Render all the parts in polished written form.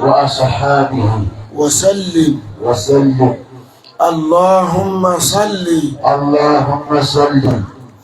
وأصحابه وسلم. وسلم. اللهم صل اللهم صل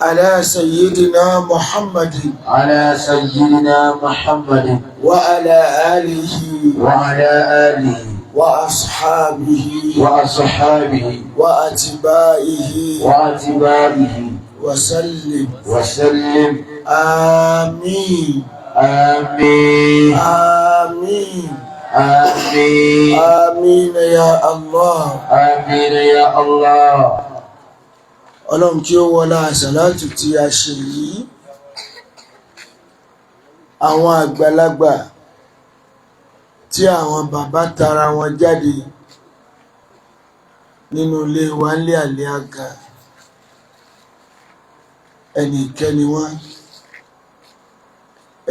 على سيدنا محمد على سيدنا محمد وعلى آله وعلى آله وأصحابه وأصحابه وأتباعه وأتباعه وسلم. وسلم. آمين. آمين. آمين. آمين. آمين يا الله. آمين يا الله. Ọlọ́run, kí ó wọlá àsàlátù tí a ṣe yìí, àwọn àgbàlagbà tí àwọn bàbá tara wọn jáde nínú ilé wa ńlé àlẹ́ àga, ẹni ìkẹ́ ni wọ́n,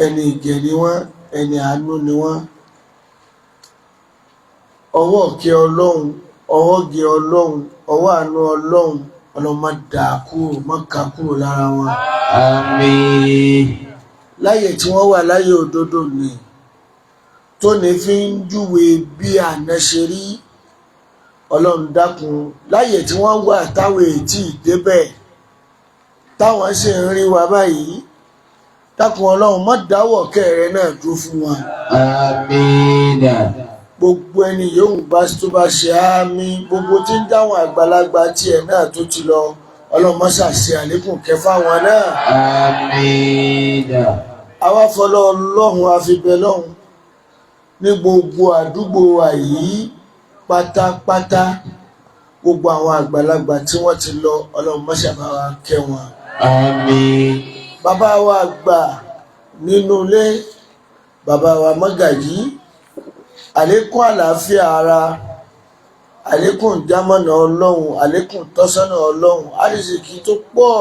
ẹni ìgẹ̀ ni wọ́n, ẹni àánú ni wọ́n. Ọwọ́ ọ̀kẹ́ Ọlọ́run, ọwọ́ gẹ Ọlọ́run, ọwọ́ àánú Ọlọ́run, Ọlọ́run má dà á kúrò, má kà kúrò lára wọn. آمين. Láyè tí wọ́n wà láyé òdodo ni tóní fi ń júwe bí àná ṣe rí. Ọlọ́run, dákun, láyè tí wọ́n wà táwọn ètí débẹ̀, táwọn sì ń rí wa báyìí, dákun Ọlọ́run, má dáwọ́ kẹrẹ náà dúró fún wa. آمين. Gbogbo ẹni yòówù bá tó bá ṣe àmín, gbogbo tí ń dáwọn àgbàlagbà tiẹ̀ náà tó ti lọ, Ọlọ́run má ṣàṣe àlékún kẹfà wọn náà. آمين. Àwa fọlọ́ Ọlọ́run àfibẹ́ lọ́hùn ní gbogbo àdúgbò wa yìí pátápátá, gbogbo àwọn àgbàlagbà tí wọ́n ti lọ, Ọlọ́run má ṣàbá wa kẹ́ wọn. آمين. Bàbá wa àgbà nínú ilé, bàbá wa mọ́gàjí, àlékún àlàáfíà ara, àlékún ìjámọ̀nà Ọlọ́run, àlékún tọ́sọ́nà Ọlọ́run, àrísìkí tó pọ̀,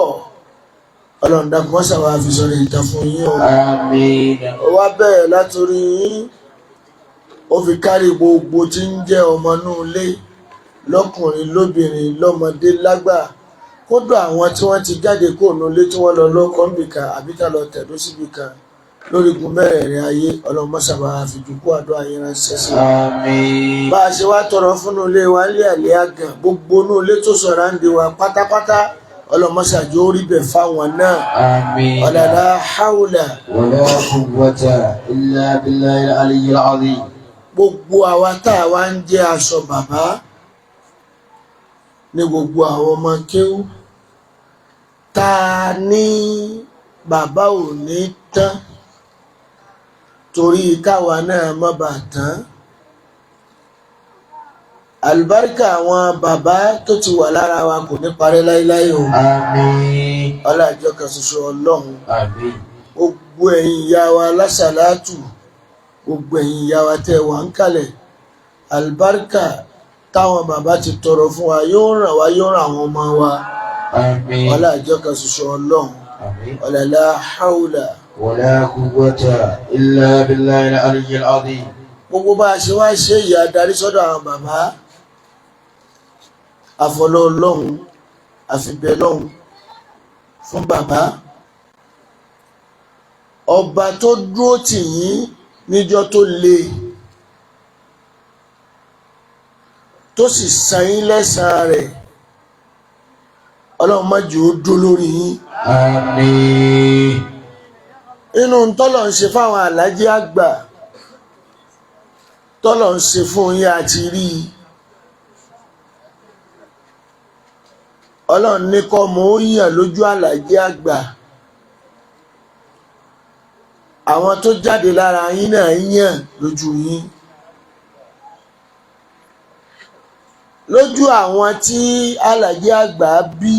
Ọlọ́run dákun, má ṣàbá fi sọ̀rọ̀ ìtàn fún yín o. آمين. Ó wá bẹ̀rẹ̀ látòrí yín, ó fi kárí gbogbo tí ń jẹ́ ọmọ inú ilé, lọ́kùnrin, lóbìnrin, lọ́mọdé, lágbà, kódà àwọn tí wọ́n ti jáde kó nu ilé, tí wọ́n lọ lọ́kọ́ níbìkan àbí tá lọ tẹ̀dó síbì kan lórígun mẹ́rẹ̀ẹ̀rin ayé, Ọlọ́run má ṣàbá fìdúkú àdó ayé ránṣẹ́ sí wa. آمين. Bá a ṣe wá tọrọ fún ilé wa nílé àlẹ́ àgàn, gbogbo inú ilé tó sọ̀rọ̀ à ń di wa pátápátá, Ọlọ́run má ṣàjò orí bẹ̀ fáwọn náà. آمين. ولا حول ولا قوة إلا بالله العلي العظيم. Gbogbo àwa tá a wá ń jẹ́ aṣọ bàbá ní gbogbo àwọn ọmọ kéwú tá a ní, bàbá ò ní tán torí káwa náà má bàa tán. Àlùbáríkà àwọn bàbá tó ti wà lára wa kò ní parẹ́ láéláé o. آمين. Ọlá ìjọ kan ṣoṣo Ọlọ́run. آمين. Gbogbo ẹ̀yin ìyá wa lásàlátù, gbogbo ẹ̀yin ìyá wa tẹ́ wà ń kalẹ̀, àlùbáríkà táwọn bàbá ti tọrọ fún wa yóò ràn wá, yóò ràn àwọn ọmọ wa. آمين. Ọlá ìjọ kan ṣoṣo Ọlọ́run. آمين. ولا لا حول ولا قوة إلا بالله العلي العظيم. Gbogbo bá a ṣe wá ṣe ìyá darí sọ́dọ̀ àwọn bàbá, àfọlọ́ Ọlọ́run àfibẹ́ lọ́hùn fún bàbá, ọba tó dúró tì yín níjọ́ tó le, tó sì san yín lẹ́san rẹ̀, Ọlọ́run má jẹ́ ó dó lórí yín. آمين. Inú tọ́lọ̀ ń ṣe fáwọn alájí àgbà, tọ́lọ̀ ń ṣe fún yín àti rí i. Ọlọ́run ní kọ́ mọ́ ó yàn lójú alájí àgbà, àwọn tó jáde lára yín náà yàn lójú yín, lójú àwọn tí alájí àgbà bí.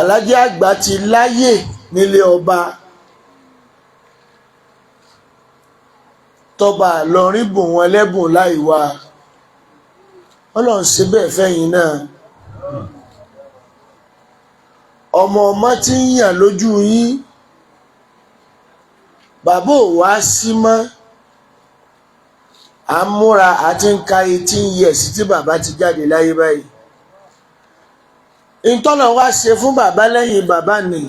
Alájí àgbà ti láyè nílé ọba, tọba Ìlọrin bùn wọn lẹ́bùn láì wá. Ọlọ́run ṣe bẹ́ẹ̀ fẹ́yìn náà. Ọmọ ọmọ tí ń yàn lójú yín, bàbá ò wá sí mọ́, à ń múra àti ń ka 18 years tí bàbá ti jáde láyé báyìí. Ìtọ́nà wá ṣe fún bàbá lẹ́yìn bàbá ni.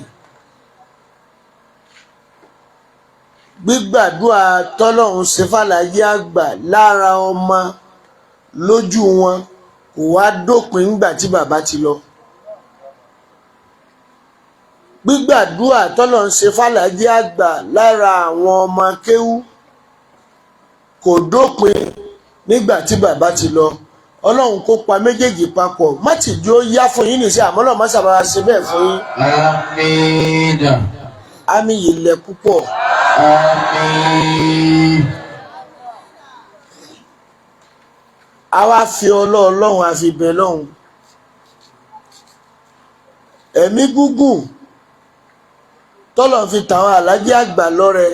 Gbígbàdúrà tọ́lọ́run ṣe fàlàyé àgbà lára ọmọ lójú wọn kò wá dópin ńgbà tí bàbá ti lọ. Gbígbàdúrà tọ́lọ́run ṣe fàlàyé àgbà lára àwọn ọmọ kéwú kò dópin nígbà tí bàbá ti lọ. Ọlọ́run kó pa méjèèjì papọ̀, má ti jó yá fún yín nìṣẹ́, àmọ́ Ọlọ́run má sábà ṣe bẹ́ẹ̀ fún yín. Àmín. Àmì yìí lẹ púpọ̀. Àmín. A wá fi ọlọ́ọ̀lọ́hun àfi bẹ̀ lọ́hun. Ẹ̀mí gúngùn tọ́lọ̀ fi tàwọn alájí àgbà lọ́rẹ,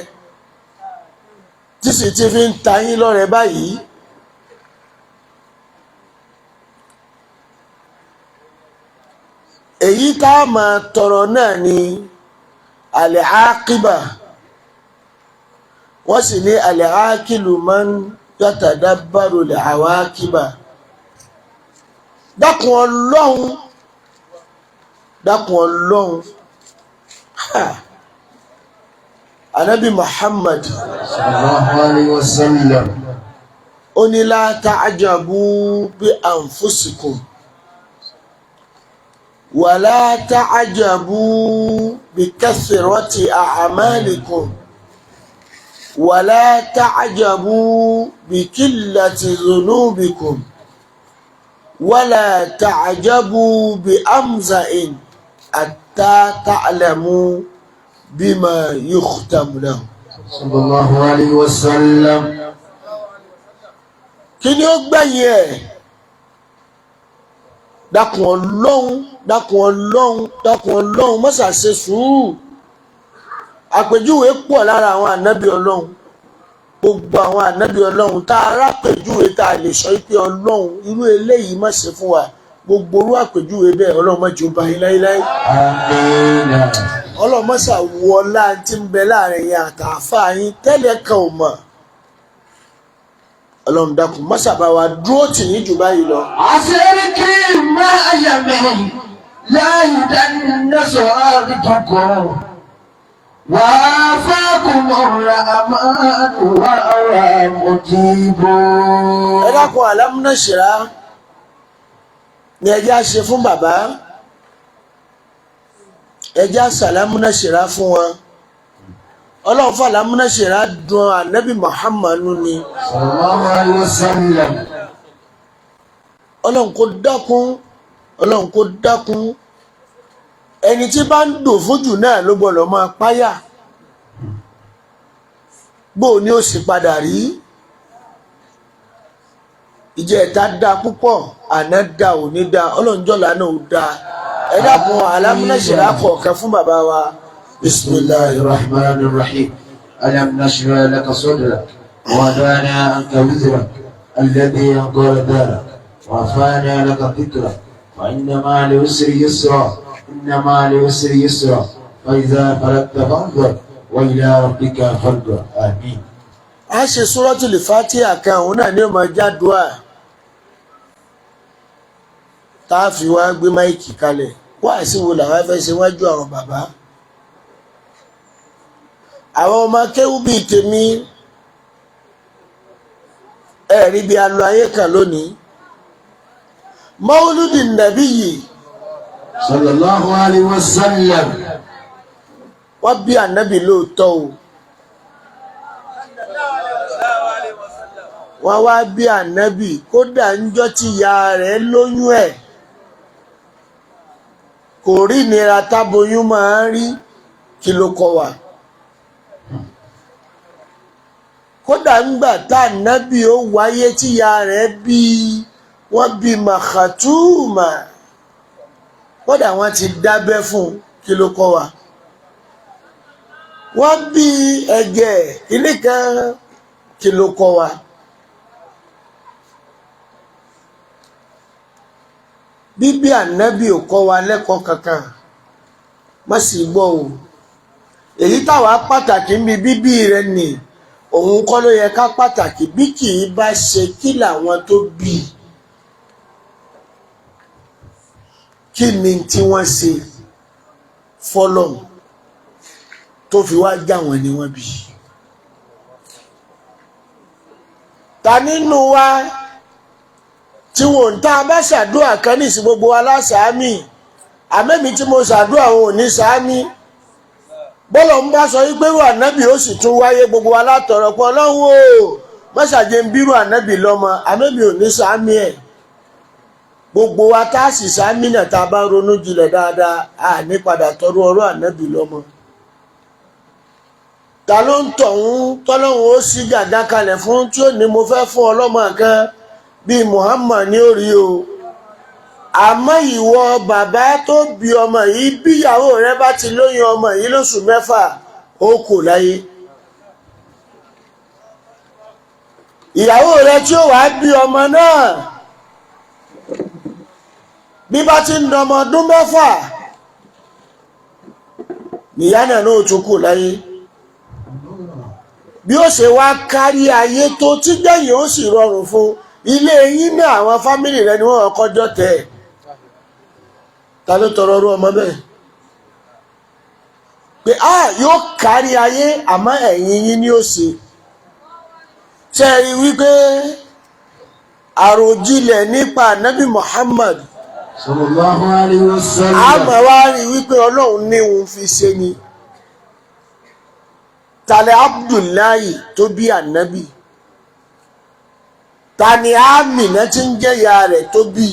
tí sì ti fi ń ta yín lọ́rẹ báyìí. Èyí tá a máa tọrọ náà ni àlẹ́àkíbà. Wọ́n sì ní àlẹ́àkìlù máa ń yàtàdábàrò lè àwákíbà. Dákun Ọlọ́hun, dákun Ọlọ́hun. Ha! Anabi Muhammad Sallallahu alayhi wa sallam. ó ní la ta'jabu bí anfusikum wa la ta'jabu bí kathrati a'malikum wa la ta'jabu bí qillati dhunubikum wa la ta'jabu bí amza'in hatta ta'lamu bima yukhtamu lahu. Sallallahu alayhi wa sallam. Kí ni ó gbẹ̀yìn ẹ̀? Dákun Ọlọ́hun, dákun Ọlọ́hun, dákun Ọlọ́hun, má ṣà ṣe sùúrù. Àpèjúwe pọ̀ lára àwọn ànábì Ọlọ́hun. Gbogbo àwọn ànábì Ọlọ́hun tá a rápèjúwe tá a lè sọ pé Ọlọ́hun irú eléyìí má ṣe fún wa, gbogbo orú àpèjúwe bẹ́ẹ̀ Ọlọ́hun má jẹ́ ó bá yín láéláé. Àmín. Ọlọ́hun má ṣà wọ ọlá tí ń bẹ láàrin yín àtàáfàá yín tẹ́lẹ̀ kan ò mọ̀. Ọlọ́run dákun má ṣà bá wa dúró tì yín jù báyìí lọ. Àṣíríkì máa yẹ̀mí láyé dáná sọ̀rọ̀ wà á fákùn ọ̀rọ̀ àmọ́ wà á mọ̀jìbò. Ẹ dákun, àlámúnáṣìrá ni ẹjẹ́ á ṣe fún bàbá, ẹjẹ́ á ṣàlámúnáṣìrá fún wọn. Ọlọ́run fún àlámúnáṣìrá dùn ànábì Muhammadu ni. Sallallahu alayhi wa sallam. Ọlọ́run kò dákun, Ọlọ́run kò dákun. Ẹni tí bá ń dùn fújù náà ló gbọ́dọ̀ máa páyà bó o ní ó sì padà rí. Ìjẹta da púpọ̀, àná da, òní da, ọlọ́njọ́lá náà ó da. Ẹ dákun, àlámúnáṣìrá kọ̀ọ̀kan fún bàbá wa. بسم الله الرحمن الرحيم. ألم نشرح لك صدرك ووضعنا عنك وزرك الذي أنقض ظهرك ورفعنا لك ذكرك، فإن مع العسر يسرا، إن مع العسر يسرا، فإذا فرغت فانصب وإلى ربك فارغب. آمين. A ṣe Suratul Fatiha kan, òun náà ní ó máa jádùá tá a fi wá gbé máìkì kalẹ̀. Wá sí wo làwọn fẹ́ ṣe wájú àwọn bàbá, àwọn ọmọ akéwú bíi tèmi. Ẹ̀rí bí a lọ ayé kan lónìí, Mawludi Nàbí yìí. Sallallahu alayhi wa sallam. Wọ́n bí ànábì lóòótọ́ o, wọ́n wá bí ànábì, kódà ńjọ́ tí ìyá rẹ̀ lóyún ẹ̀ kò rí ìnira táboyún máa ń rí. Kí ló kọ́ wa? Kódà ńgbà tá ànábì ó wáyé tí ìyá rẹ̀ bí, wọ́n bí Màkàtúùmà, kódà wọ́n ti dábẹ́ fún un. Kí ló kọ́ wa? Wọ́n bí ẹ̀jẹ̀ ilé kan. Kí ló kọ́ wa? Bíbí ànábì ò kọ́ wa lẹ́kọ̀ọ́ kankan. Má sì gbọ́ o, èyí táwa pàtàkì ń bi bíbí rẹ̀ nì, òun kọ́ ló yẹ ká pàtàkì. Bí kì í bá ṣe kí làwọn tó bí i, kí ni tí wọ́n ṣe fọlọ́hún tó fi wá já wọn ni wọ́n bí i. Ta nínú wa tí wọn ò ń tá a bá ṣàdúrà kan ní ìsìn gbogbo wa lásàámì, àmẹ́mi tí mo ṣàdúrà wọn ò ní sàámì. Bọ́lọ̀ ń bá sọ wípé irú ànábì ó sì tún wáyé, gbogbo wa látọ̀rọ̀ pé Ọlọ́run o, mọ́ṣáájẹ́ ń bírú ànábì lọ́mọ, àmẹ́mi ò ní sàámì ẹ̀. Gbogbo wa tá a sì sàámì náà, tá a bá ronú jinlẹ̀ dáadáa, a ní padà tọrọ ọ̀rọ̀ ànábì lọ́mọ. Ta ló ń tọ̀hún tọ́lọ́hún ó sì gàdá kalẹ̀ fún tí ó ní mo fẹ́ fún ọlọ́mọ kan bíi Muhammad ní orí o? Àmọ́ ìwọ bàbá tó bí ọmọ yìí, bíyàwó rẹ bá ti lóyún ọmọ yìí lóṣù 6, ó kò láyé. Ìyàwó rẹ tí ó wàá bí ọmọ náà, bí bá ti ń dọmọ ọdún 6, nìyá náà náà ó tún kù láyé. Bí ó ṣe wá kárí ayé tó, tí gbẹ̀yìn ó sì rọrùn fún ilé yín náà, àwọn fámìlì rẹ ni wọ́n kọjọ́ tẹ̀ ẹ́. Ta ló tọrọ ọrú ọmọ bẹ́ẹ̀ pé a yóò kárí ayé, àmọ́ ẹ̀yìn yín ni ó ṣe? Ṣe é rí wípé àròjinlẹ̀ nípa Nabi Muhammad Sallallahu alayhi wa sallam. Àmọ́ wá rí wípé Ọlọ́run ní òun fi ṣe ni. Tàlẹ̀ Abdullahi tó bí ànábì, ta ni Amina tí ń jẹ́yà rẹ̀ tó bí?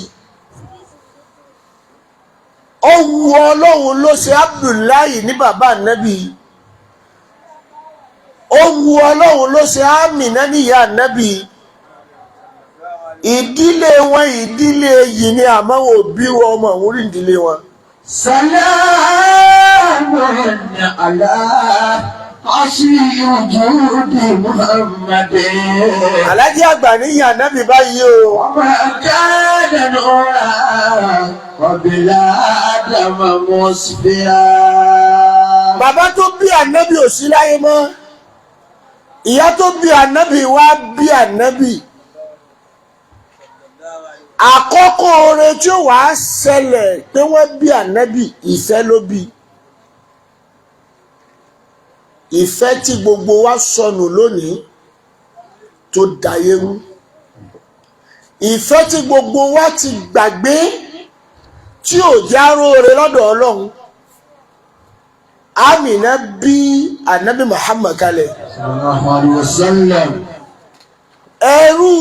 Ó wu Ọlọ́run ló ṣe Abdullahi ní bàbá ànábì, ó wu Ọlọ́run ló ṣe Amina níyà ànábì. Ìdílé wọn ìdílé yìí ni, àmọ́ wọn ò bí wọn ọmọ òun rí ìdílé wọn. Salamun ala asri wujudi Muhammadin. Alájí àgbà níyà ànábì báyìí o. Wa ma kana nura qabla Adama musbira. Bàbá tó bí ànábì ò sí láyé mọ́, ìyá tó bí ànábì wá bí ànábì. Àkọ́kọ́ oore tí ó wàá ṣẹlẹ̀ pé wọ́n bí ànábì, ìfẹ́ ló bí. Ìfẹ́ tí gbogbo wa sọnù lónìí tó dayé rú, ìfẹ́ tí gbogbo wa ti gbàgbé tí ò já róore lọ́dọ̀ Ọlọ́run. Amina bí ànábì Muhammad kalẹ̀. Sallallahu alayhi wa sallam. Ẹrú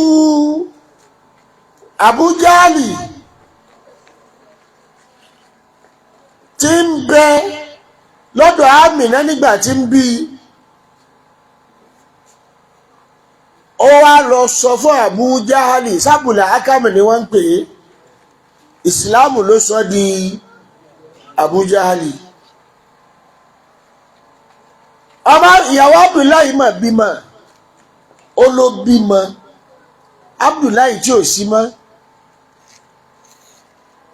Abujali tí ń bẹ lọ́dọ̀ Amina nígbà tí ń bí, ó wá lọ sọ fún Abujali, sábùlà ákàmù ni wọ́n ń pè é, ìsìláàmù ló sọ di Abujali. Ọmọ ìyàwó Abdullahi mà bímọ, ó ló bímọ Abdullahi tí ò sí mọ́,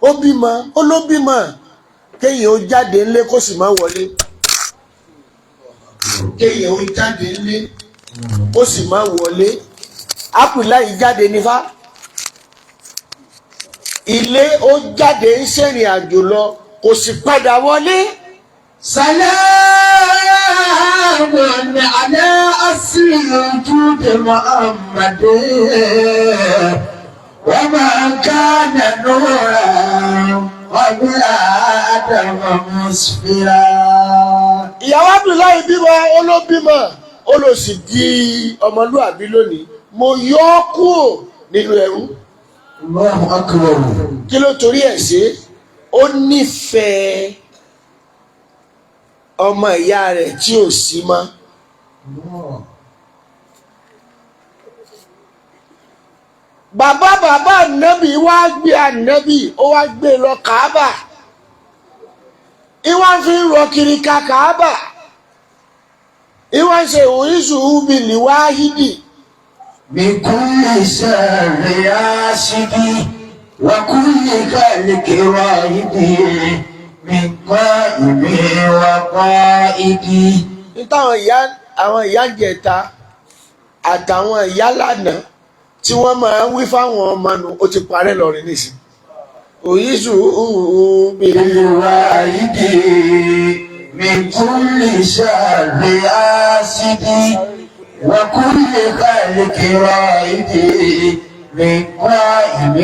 ó bímọ, ó ló bímọ. Kéèyàn ó jáde ńlé kó sì má wọlé, kéèyàn ó jáde ńlé kó sì má wọlé. Abdullahi jáde nífà ilé, ó jáde ń ṣèrìn àjò lọ, kò sì padà wọlé. Salamun ala asri wujudi Muhammadin. Wa ma kana nuran qabla Adama musfira. Ìyàwó Abdullahi bímọ, ó ló bímọ, ó ló sì di ọmọlúàbí lónìí, mo yọ ọ́ kúrò nínú ẹrú. Allahu akbar. Kí ló torí ẹ̀ ṣe? Ó nífẹ̀ẹ́ ọmọ ìyá rẹ̀ tí ò sí mọ́. Bàbá bàbá ànábì wá gbé ànábì, ó wá gbé lọ Kàábà, ìwà fi ń rọ kiri ka Kàábà, ìwà ń ṣe òyìnbó ubi lìwáhídì. Min kulli sharri hasidi wa kulli khalqi wahidi min qaimi wa qaidi. Ní táwọn ìyá, àwọn ìyá jẹta àtàwọn ìyá lánàá tí wọ́n máa ń wí fáwọn ọmọ nù, ó ti parẹ́ lọ́rin nísìn. Òyìnbó ubi Lìwáhídì min kulli sharri hasidi وكل خالق رائد من قائم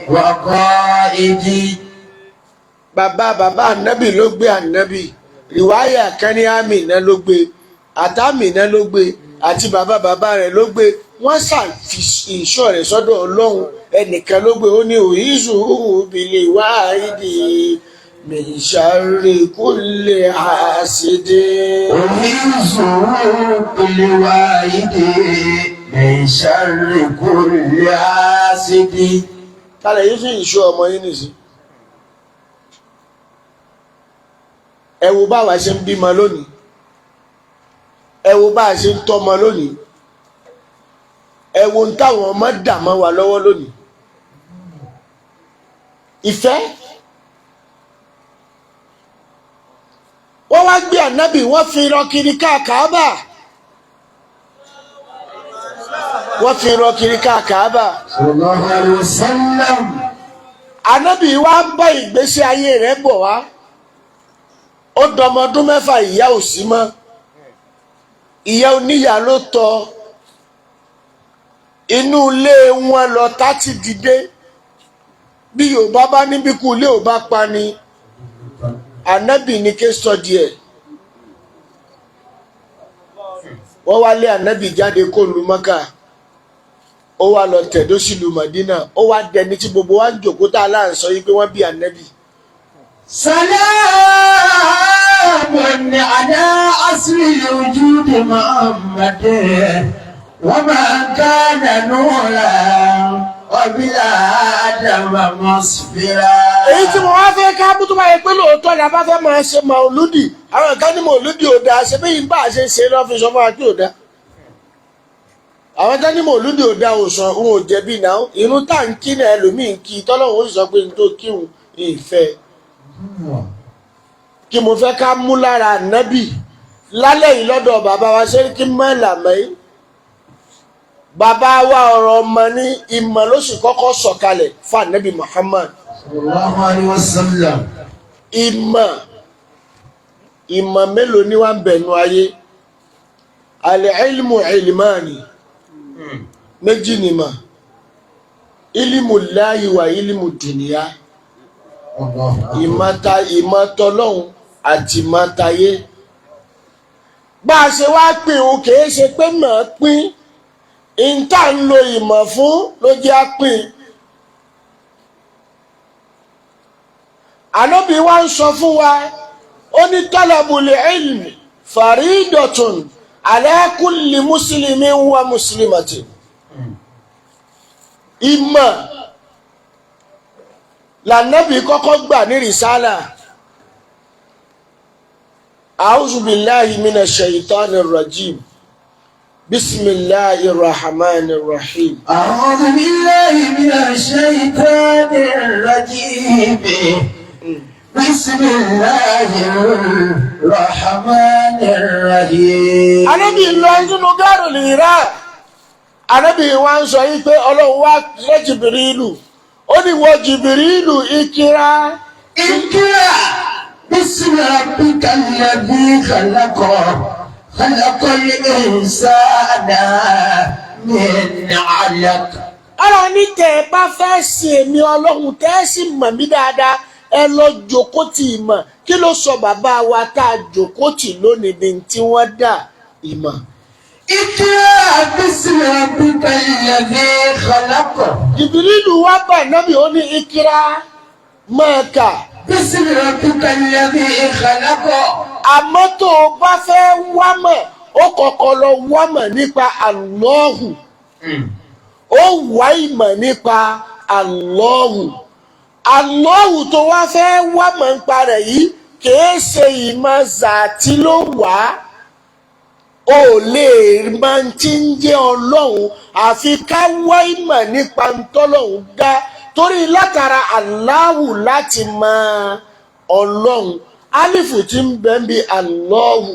وقائد. Bàbá bàbá ànábì ló gbé ànábì. Rìwáyà kan ní Àmìnà ló gbé, àtàmìnà ló gbé, àti bàbá bàbá rẹ̀ ló gbé. Wọ́n ṣàfi ìṣọ́ rẹ̀ sọ́dọ̀ Ọlọ́run. Ẹnìkan ló gbé, ó ní أعيذه بالواحد من شر كل حاسد. أعيذه بالواحد من شر كل حاسد. Tálẹ̀ yìí fi ìṣọ́ ọmọ yín nìsí. Ẹ wo báwa ṣe ń bímọ lónìí, ẹ wo bá a ṣe ń tọ́mọ lónìí, ẹ wo ń táwọn ọmọ dà mọ́ wa lọ́wọ́ lónìí. Ìfẹ́. Wọ́n wá gbé ànábì, wọ́n fi rọ kiri ká Kàábà, wọ́n fi rọ kiri ká Kàábà. صلى الله عليه وسلم. Ànábì wa ń bá ìgbésí ayé rẹ̀ bọ̀ wá. Ó dọmọ ọdún 6, ìyá ò sí mọ́, ìyá oníyà ló tọ́. Inú ilé wọn lọ tá ti dìde. Bí Yorùbá bá níbi kú ilé ò bá pa ni, ànábì ní ké sọ díẹ̀. Wọ́n wá lé ànábì jáde kó lu Mọ́kà, ó wá lọ tẹ̀dó sílùú Mọ̀dínà. Ó wá dẹni tí gbogbo wa ń jòkó tá a láǹ sọ yìí pé wọ́n bí ànábì. سلام على أصل الوجود محمد وما كان نورا قبل آدم مصفرا. Èyí tí mo wá fẹ́ ká mú, tó bá yẹ pé lóòótọ́ ni a bá fẹ́ máa ṣe màálùdì, àwọn kan ní màálùdì ò dáa, ṣe bí yìí bá a ṣe ṣe lọ́ fi sọ fún wa pé ò dáa. Àwọn kan ní màálùdì ò dáa, ò sàn òun ò jẹ̀bi náà. Irun tá à ń kí náà, ẹlòmíì ń kí tọ́lọ́run ó sì sọ pé n tó kírun ìfẹ́. Kí mo fẹ́ ká mú lára ànábì lálẹ́ yìí lọ́dọ̀ bàbá wa Sẹ́ríkì Mọ́làmẹ́, bàbá wa, ọ̀rọ̀ ọmọ ní ìmọ̀ ló sì kọ́kọ́ sọ̀kalẹ̀ fún ànábì Muhammad. صلى الله عليه وسلم. Ìmọ̀, ìmọ̀ mélòó ni wà ń bẹ̀nu ayé? العلم علمان, méjì ni mà: علم الله وعلم الدنيا. الله. Ìmọ̀ta, ìmọ̀ tọlọ́hun àti ìmọ̀ tayé. Bá a ṣe wá pín òun, kìí ṣe pé mọ̀ ọ́ pín ìta ń lo ìmọ̀ fún ló jẹ́ á pín. Ànábì wa ń sọ fún wa, ó ní طلب العلم فريضة على كل مسلم ومسلمة. Ìmọ̀ lànàbì kọ́kọ́ gbà ní rìsálà. أعوذ بالله من الشيطان الرجيم، بسم الله الرحمن الرحيم. أعوذ بالله من الشيطان الرجيم، بسم الله الرحمن الرحيم. Anábì lọ nínú gáàrò lè rà. Anábì wa ń sọ yìí pé Ọlọ́run wá rẹ́ Jìbìrìlù, ó ní wọ Jìbìrìlù, اقرأ. اقرأ باسم ربك الذي خلق، خلق الإنسان من علق. Ọlọ́run ní tẹ́ ẹ bá fẹ́ sin èmi Ọlọ́run, tẹ́ ẹ sì mọ̀ mí dáadáa, ẹ lọ jòkó tì ìmọ̀. Kí ló sọ bàbá wa tá a jòkó tì lónìí ní tí wọ́n dà? Ìmọ̀. اقرأ باسم ربك الذي خلق. Jìbìrìlù wá bá nábì, ó ní اقرأ, máa kà. باسم ربك الذي خلق. Àmọ́ tó o bá fẹ́ wá mọ̀, ó kọ́kọ́ lọ wá mọ̀ nípa Allahu. Ó wá ìmọ̀ nípa Allahu. Allahu tó wá fẹ́ wá mọ̀ nípa rẹ̀ yìí, kìí ṣe ìmọ̀ zàtí ló wà á. O lè máa ti ń jẹ́ Ọlọ́run àfi ká wá ìmọ̀ nípa ntọ́lọ́run dá, torí látara Allahu láti mọ Ọlọ́run. Alifu tí ń bẹ ń bi Allahu,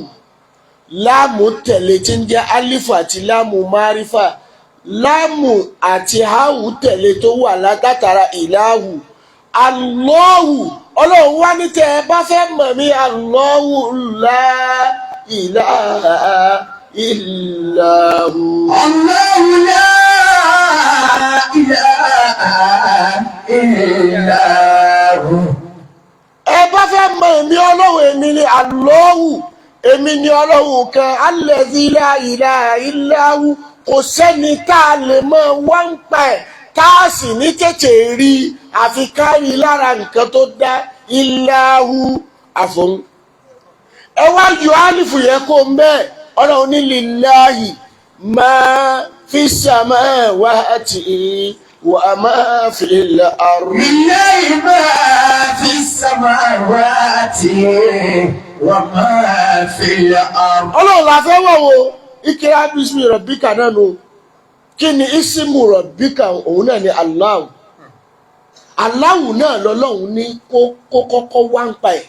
láàmù tẹ̀lé tí ń jẹ́ alifu àti láàmù márífà, láàmù àti háwù tẹ̀lé tó wà látara ìláhù, Allahu. Ọlọ́run wá ní tẹ́ ẹ bá fẹ́ mọ̀ mí, الله لا إله illa hu. الله لا إله إلا هو. Ẹ bá fẹ́ mọ èmi Ọlọ́run, èmi ni Allahu, èmi ni Ọlọ́run kan, allazi la ilaha illa hu. Kò sẹ́ni tá a lè mọ wá ń pa ẹ̀ tá a sì ní tètè rí i, àfi ká rí i lára nǹkan tó dá, illa hu, àfọ̀hún. Ẹ wá yọ álìfù yẹn kó mẹ́ẹ̀. Ọlọ́run ní lillahi ma fi samawati wa ma fil ard. لله ما في السماوات وما في الأرض. Ọlọ́run la fẹ́ wọ̀ wo ikra bismi rabbika náà nù. Kí ni ismu rabbika? Òun náà ni Allahu. Allahu náà lọ́lọ́run ní kó kọ́kọ́ wá ń pa ẹ̀.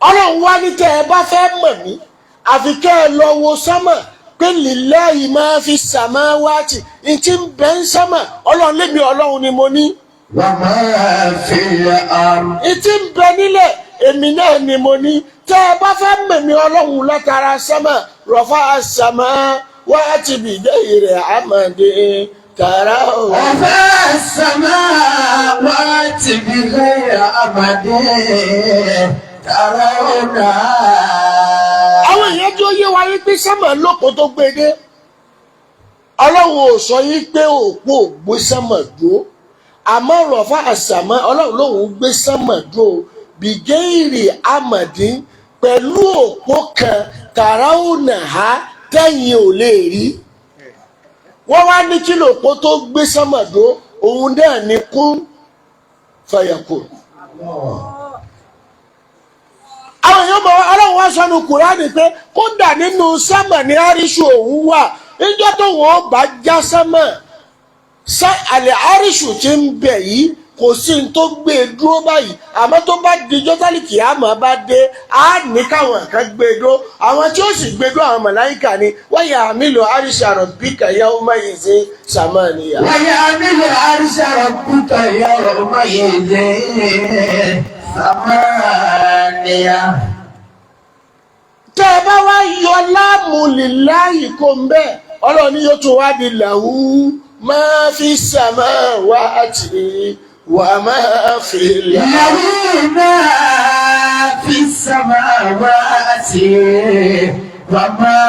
Ọlọ́run wá ní tẹ́ ẹ bá fẹ́ mọ̀ mí, àfi kẹ́ ẹ lọ wo sánmà pé lillahi ma fi samawati, ntí ń bẹ ń sánmà, Ọlọ́run lémi Ọlọ́run ni mo ní. وما في الأرض. Ìtí ń bẹ nílẹ̀, èmi náà ni mo ní. Tẹ́ ẹ bá fẹ́ mẹ̀mí Ọlọ́run látara sánmà, rafa as-samawati bi ghayri amadin tàrà o. رفع السماوات بغير عمد ترونها. Àwọn èèyàn tó yé wa yí pé sánmà lóko tó gbé dé. Ọlọ́run ò sọ yí pé òpó ò gbé sánmà dúró, àmọ́ rafa as-sama, Ọlọ́run lòun gbé sánmà dúró bi ghayri amadin, pẹ̀lú òpó kan, tarawnaha, tẹ́yìn ò lè rí. Wọ́n wá ní kí lòpó tó gbé sánmà dúró? Òun náà ní kun fayakun. Àwọn èèyàn mọ̀ Ọlọ́run wá sọnù Kùránì pé kódà nínú sánmà ní àríṣù òun wà. Níjọ́ tó wọ́n bá já sánmà sá, àlẹ́ àríṣù tí ń bẹ̀ yìí, kò sí ní tó gbé e dúró báyìí. Àmọ́ tó bá dijọ́ tálíkì àmọ́ bá dé, á ní káwọn kan gbé e dúró. Àwọn tí ó sì gbé e dúró, àwọn màláíkà ni. Wọ́n yà hamilu arsha rabbika yawma izin samaniya. ويحمل عرش ربك يومئذ ثمانية. Tẹ́ ẹ bá wá yọ láàmù lillahi kó ń bẹ́ẹ̀, Ọlọ́run yóò tún wá di lahu ma fi samawati wa ma fil ard. له ما في السماوات وما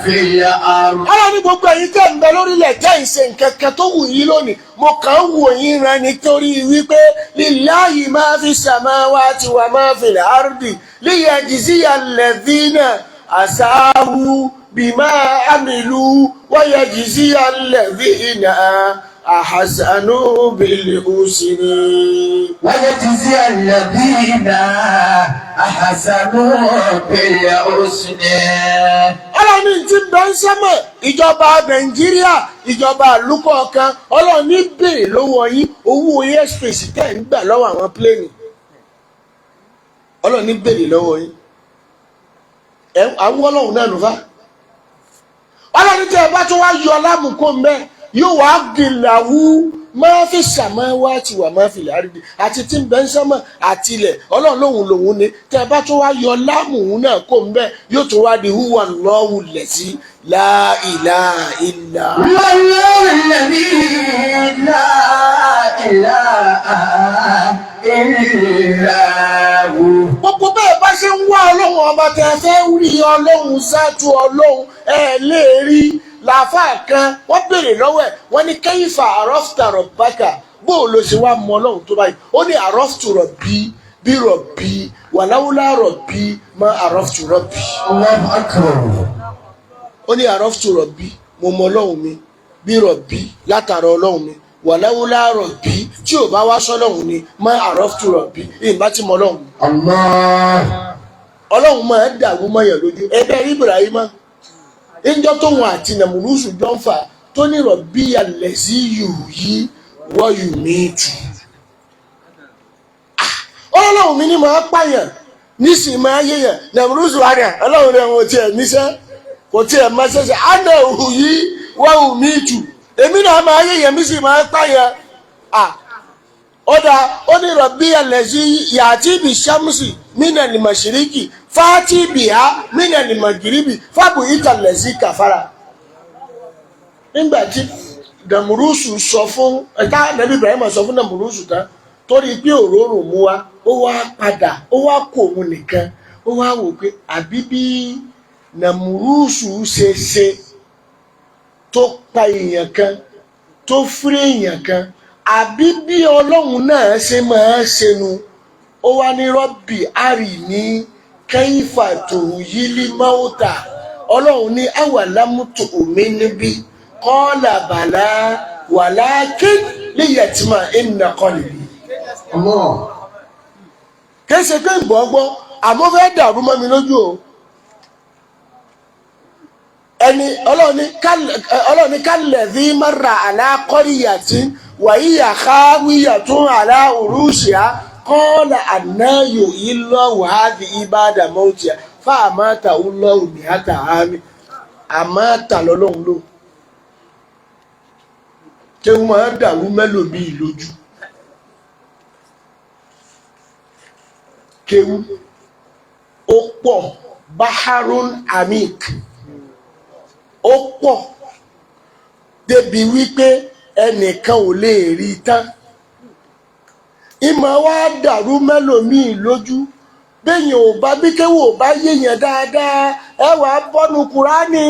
في الأرض. Ọlọ́run ní gbogbo ẹ̀yin tẹ́ ń bẹ lórílẹ̀, tẹ́ ń ṣe nǹkan kan tó wù yín lónìí, mo kàn ń wò yín ran nítorí wípé lillahi ma fi samawati wa ma fil ardi liyajziya alladhina asa'u bima amilu wa yajziya alladhina ahsanu bil husni. ويجزي الذين أحسنوا بالحسنى. Ọlọ́run ní tí ń bẹ ń sẹ́mọ̀, ìjọba Nàìjíríà, ìjọba àlùkọ̀ọ̀kan, Ọlọ́run ní béèrè lọ́wọ́ yín owó airspace tẹ̀ ń gbà lọ́wọ́ àwọn plane. Ọlọ́run ní béèrè lọ́wọ́ yín. Ẹ àwọn Ọlọ́run náà nù fá. Ọlọ́run tí ẹ bá tún wá yọ lámùkó mbẹ́, yóò wá gìlàwú máa fi samawati wa ma fil ardi, àti tí ń bẹ ń sánmọ̀ àti ilẹ̀, Ọlọ́run lòun lòun ni. Tẹ́ ẹ bá tún wá yọ lámùú náà kó ń bẹ́, yóò tún wá di huwa Allahu allazi la ilaha illa. هو الله الذي لا إله إلا هو. Gbogbo bẹ́ẹ̀ bá ṣe ń wá Ọlọ́run ọba tẹ́ ẹ fẹ́ rí Ọlọ́run ṣáájú Ọlọ́run, ẹ lè rí. Làáfàá kan, wọ́n béèrè lọ́wọ́ ẹ̀, wọ́n ní kayfa arafta rabbaka, bó o lọ ṣe wá mọ Ọlọ́run tó báyìí? Ó ní araftu rabbi bí rabbi walawla rabbi ma araftu rabbi. الله أكبر. Ó ní araftu rabbi, mo mọ Ọlọ́run mi, bí rabbi, látara Ọlọ́run mi, walawla rabbi, tí ò bá wá sọ́lọ́run ni, ma araftu rabbi, ìbá tí mọ Ọlọ́run mi. الله. Ọlọ́run máa ń dàrú mọ́yàn lójú ẹgbẹ́ Ibrahima ńjọ́ tóun àti Nàmúrúsù jọ ń fà tó ní rabbi allazi yuhyi wa yumitu. Ọlọ́run mi ní máa pààyàn, nísìnyí máa yéèyàn. Nàmúrúsù wà ní Ọlọ́run rẹ̀ wọn ò tiẹ̀ níṣẹ́, kò tiẹ̀ máa ṣẹ̀ṣẹ̀ ana uhyi wa umitu, èmi náà máa yéèyàn, mi sì máa pààyàn. Ó dáa, ó ní rabbi allazi ya'ti bi shamsi minal mashriqi. Fati bìhá mínàlì màgìrìbì fábù ìtàlẹ̀sí kàfàrà. Nígbà tí Dàmúrúsù sọ fún ẹ̀ka Nàbí Ibrahim sọ fún Dàmúrúsù tán, torí pé òróró mú wa, ó wá padà, ó wá kó òun nìkan, ó wá wò pé àbí bí Dàmúrúsù ṣe ṣe tó pa èèyàn kan, tó fúrí èèyàn kan, àbí bí Ọlọ́run náà ṣe máa ṣe nu. Ó wá ní rọ́bì àrì ní kẹ́yìfà tòun yílí máwòtà. Ọlọ́run ní àwàlámùtò omi níbí kọ́ọ̀là bàlá wàlákì líyẹ̀tìmọ̀ ìnà kọlìbì. Allah. Kì í ṣe pé gbọ́ngbọ́n àmọ́ fẹ́ dàrú mọ́ mi lójú o. Ẹni Ọlọ́run ní kálẹ̀ fi mara àlákọ́ríyàtì wàyíyà káwíyà tún àlá òrùsìá kọ́ọ̀là ànáyò ìlọ wàhálì ìbàdà mọ́tìá fáàmátà ńlọ́rùn ní àtàhámi àmátà lọ́lọ́run ló kéwọ́n máa dàrú mẹ́lòmíì lójú. Kéwú ó pọ̀, baharun amik, ó pọ̀ débi wípé ẹnìkan ò lè rí i tán. Ìmọ̀ wa dàrú mẹ́lòmíì lójú. Béèyàn ò bá bí kéwú ò bá yéèyàn dáadáa, ẹ wà á bọ́nu Kúránì,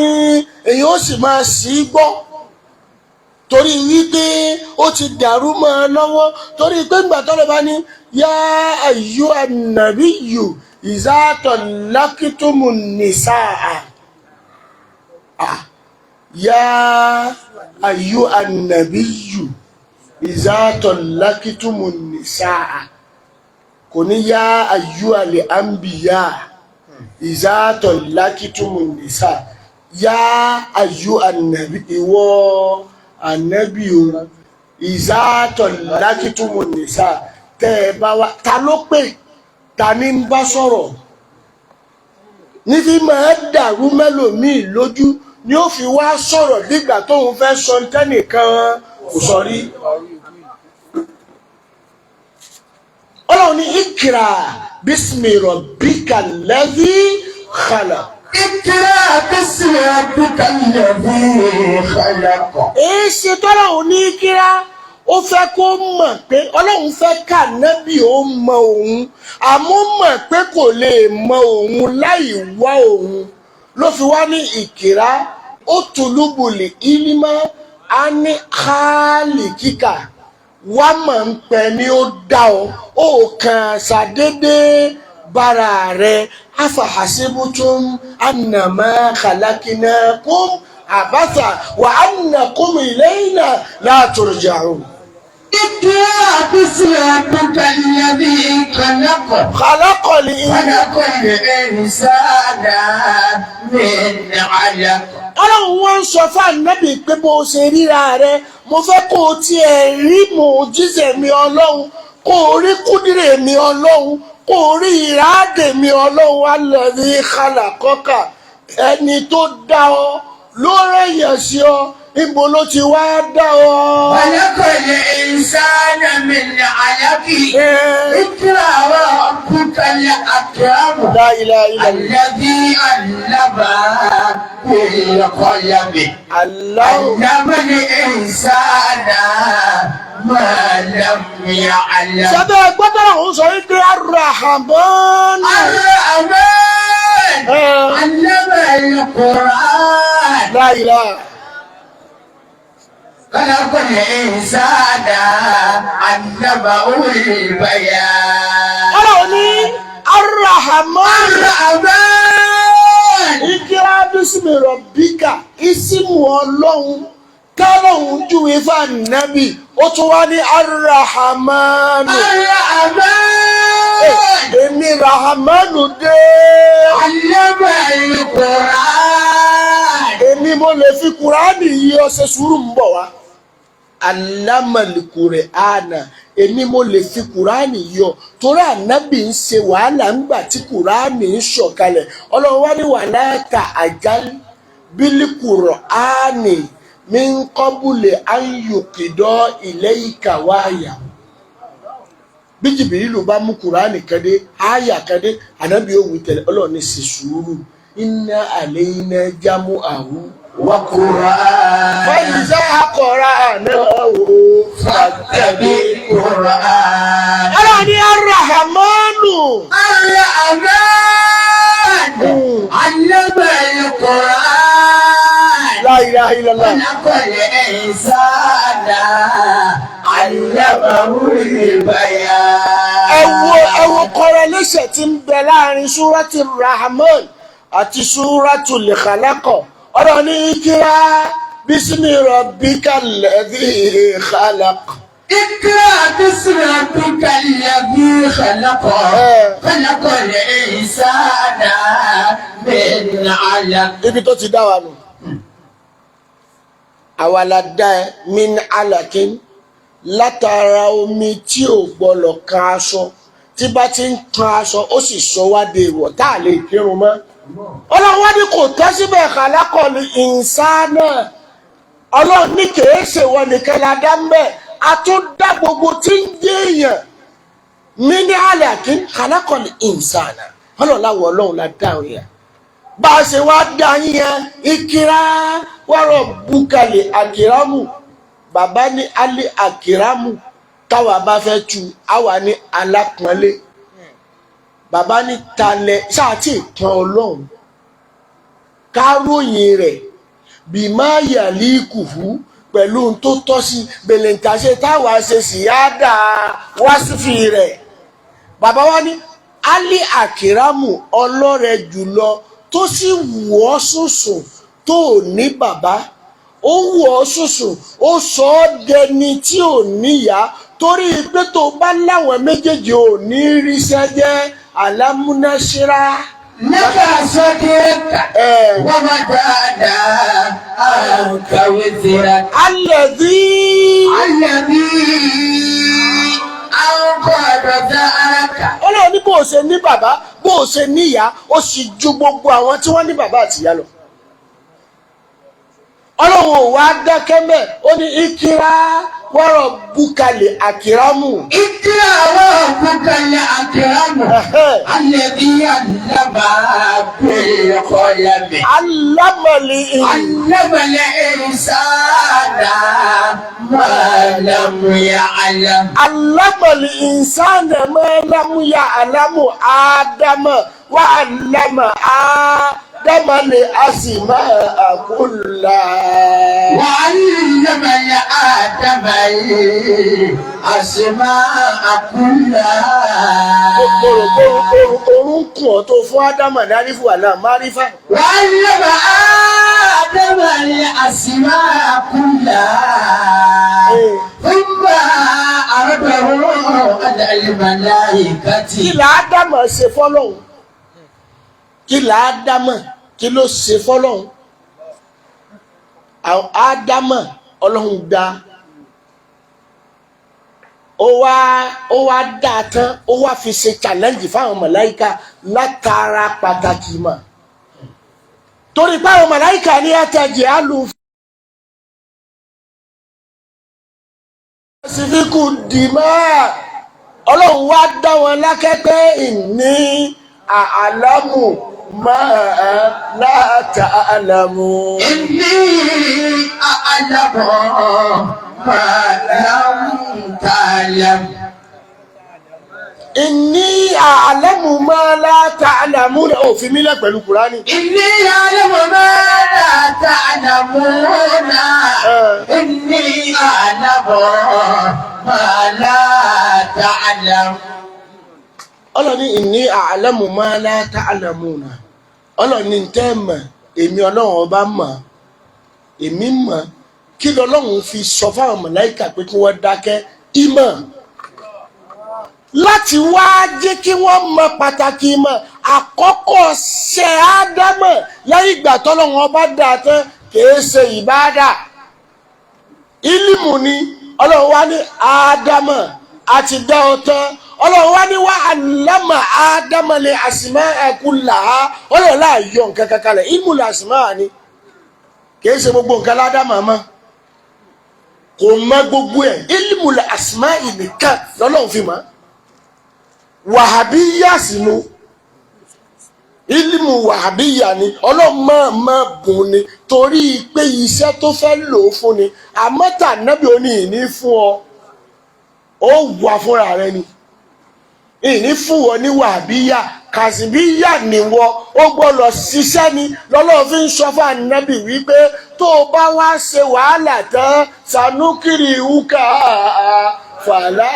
èyàn ó sì máa sì í gbọ́ torí wípé ó ti dàrú mọ́ ọ lọ́wọ́, torí pé ńgbà tọ́lọ́ bá ní yá ayú ànàbíyù ìzátọ̀ lákìtúmù nìsáà, yá ayú ànàbíyù ìzátọ̀ lákìtúmù nìsáà, kò ní yá ayú àlè àǹbíyá ìzátọ̀ lákìtúmù nìsáà, yá ayú ànàbí, ìwọ ànábì o, ìzátọ̀ lákìtúmù nìsá, tẹ́ ẹ bá wá ta ló pè, ta ní ń bá sọ̀rọ̀, ní fi máa dàrú mẹ́lòmíì lójú ni ó fi wá sọ̀rọ̀ dígbà tóun fẹ́ sọ tẹ́nìkan kò sọ rí. Ọlọ́run ní ìkìrà bísímì rọ̀bíkà lẹ́bí khalaq. اقرأ باسم ربك الذي خلق. Èé ṣe tọ́lọ́run ní kíra, ó fẹ́ kó mọ̀ pé Ọlọ́run fẹ́ ká nábì ó mọ òun, àmọ́ mọ̀ pé kò lè mọ òun láì wá òun, ló fi wá ní ìkìrá ó tùlùbùlì ìlímọ́ á ní káàlì kíkà wá mọ̀ ń pẹ́ ni ó dá ọ, ó kàn ṣàdédé bára rẹ̀. Afahasibutum annama khalaqnakum abatha wa annakum ilayna la turja'un. اقرأ باسم ربك الذي خلق. Khalaqal خلق الإنسان من علق. Ọlọ́run wọ́n ń sọ fún ànábì pé bó o ṣe ríra rẹ, mo fẹ́ kó o tiẹ̀ rí mòjíṣẹ́ mi Ọlọ́run, kó o rí kúdìrè mi Ọlọ́run, kó o rí ìrádè mi Ọlọ́run, alladhi khalaqaka, ẹni tó dá ọ ló rẹ̀yàn sí ọ, ibo ló ti wá dá ọ. خلق الإنسان من علق. اقرأ وربك الأكرم. La ilaha illallah. الذي علم بالقلم. Allahu. علم الإنسان ما لم يعلم. Sábẹ́ gbọ́dọ̀ òun sọ wípé Ar-Rahman. الرحمن علم القرآن. La ilaha. خلق الإنسان علمه البيان. Ọlọ́run ní Ar-Rahman. الرحمن. Ìkírá bísímì rọ̀bíkà, ìsìmù Ọlọ́run tọ́lọ́hún júwe fún ànábì, ó tún wá ní Ar-Rahmanu. الرحمن. Èmi Rahamanu dé. علم القرآن. Èmi mo lè fi Kùránì yí ọ, ṣe sùúrù, ń bọ̀ wá. Alámàlìkùrẹ̀ àná, èmi mo lè fi Kùránì yí ọ, torí ànábì ń ṣe wàhálà ńgbà tí Kùránì ń sọ̀kalẹ̀. Ọlọ́run wá ní wàhálà ta àjálù bílíkùrọ̀ áàní mi ń kọ́bùlẹ̀ áyùkìdọ́ ilé ìkàwáyà. Bí Jìbìrìlù bá mú Kùránì kẹ́dé, áyà kẹ́dé, ànábì ó wí tẹ̀lé. Ọlọ́run ní ṣe sùúrù. Inna alayna jam'ahu. وقرآن فإذا قرأناه فاتبع قرآن. Ọlọ́run ní Ar-Rahmanu. الرحمن علم القرآن. La ilaha illallah. خلق الإنسان علمه البيان. Ẹ wo correlation tí ń bẹ láàrin Súrátì Rahman àti Súrátì Khalaq. Ọlọ́run ní اقرأ باسم ربك الذي خلق. اقرأ باسم ربك الذي خلق. خلق الإنسان من علق. Ibi tó ti dá wa nù. Àwa la dá ẹ من علق, látara omi tí ò gbọlọ̀ kan aṣọ. Tí bá ti ń kan aṣọ, ó sì sọ wá de ìwọ̀ tá a lè kírun mọ́. Ọlọ́run wá ní kò tọ́ síbẹ̀, خلق الإنسان. Ọlọ́run ní kìí ṣe wọ nìkan la dá mbẹ́, a tún dá gbogbo tí ń jẹ́ èèyàn من علق. خلق الإنسان. Ọlọ́run láwọ̀, Ọlọ́run la dá òun yẹn. Bá a ṣe wá dá yín yẹn, اقرأ وربك الأكرم. Bàbá ní الأكرم, táwa bá fẹ́ tu, àwa ní alápọ̀nlé. Bàbá ní talẹ̀ sáà tí ì pọn Ọlọ́run káròyìn rẹ̀ بما يليق pẹ̀lú ohun tó tọ́ sí bèlèǹtàṣe táwa ṣe sì á dà wáṣífì rẹ̀. Bàbá wa ní الأكرم, ọlọ́rẹ jùlọ, tó sì wù ọ́ sùnsùn tó ò ní bàbá, ó wù ọ́ sùnsùn, ó sọ ọ́ dẹni tí ò níyàá, torí pé tó bá láwọn méjèèjì ò ní ríṣẹ́ jẹ́. ألم نشرح لك صدرك. ẹ̀ ووضعنا عنك وزرك. الذي الذي أنقض ظهرك. Ọlọ́run ní bó o ṣe ní bàbá, bó o ṣe níyàá, ó sì ju gbogbo àwọn tí wọ́n ní bàbá àtìyá lọ. Ọlọ́run ò wá dákẹ́ mẹ́, ó ní اقرأ وربك الأكرم. اقرأ وربك الأكرم الذي علم بالقلم. علم ال علم الإنسان ما لم يعلم. علم الإنسان ما لم يعلم. آدم وعلم آدم الأسماء كلها. وعلم آدم الأسماء كلها. Orun kùn ọ́ tó fún Ádámà ní alifu àlá márífà. وعلم آدم الأسماء كلها ثم عرضه على الملائكة. Kí là Ádámà ṣe fọ́lọ́hun? Kí là Ádámà, kí ló ṣe fọ́lọ́hun? Àwọn Ádámà, Ọlọ́run dá, ó wá dá a tán, ó wá fi ṣe challenge fáwọn màláíkà látara pàtàkì mọ̀, torí pé àwọn màláíkà ní أتجعل يسفك الدماء. Ọlọ́run wá dá wọn lákẹ́pẹ́ إني أعلم ما لا تعلمون. إني أعلم ما لم تعلم. إني أعلم ما لا تعلمون. Òfin mílẹ̀ pẹ̀lú Kùránì. إني أعلم ما لا تعلمون. إني أعلم ما لا تعلم. Ọlọ́run ní إني أعلم ما لا تعلمون. Ọlọ́run ní tẹ́ mọ̀, èmi Ọlọ́run ọba mọ̀, èmi mọ̀. Kí lọ́lọ́run fi sọ fáwọn màláíkà pé kí wọ́n dákẹ́? Ìmọ̀ láti wá jẹ́ kí wọ́n mọ pàtàkì ìmọ̀. Àkọ́kọ́ ṣe Ádámọ̀ lẹ́yìn ìgbà tọ́lọ́run ọba dà tán kìí ṣe ìbáàdà, ìlímù ni. Ọlọ́run wá ní Ádámọ̀ àti dá ọ tán, Ọlọ́run wá ní وعلم آدم الأسماء كلها. Ọlọ́run láà yọ nǹkan kankan lẹ̀. علم الأسماء ni, kìí ṣe gbogbo nǹkan ládàmà mọ́, kò mọ gbogbo ẹ̀. علم الأسماء nìkan lọ́lọ́run fi mọ́. Wàhábíyà sínú ilimu wàhábíyà ni Ọlọ́run máa máa bùn ni, torí pé iṣẹ́ tó fẹ́ lò ó fún ni. Àmọ́ tànábì ó ní ìní fún ọ, ó wà fúnra rẹ ni. Ìní fún wọn ní wàhábíyà, kàṣíbíyà nìwọ, ó gbọ́dọ̀ ṣiṣẹ́ ni. Lọ́lọ́run fi ń sọ fún ànábì wípé tó o bá wá ṣe wàhálà tán, sanukiri uka fàlà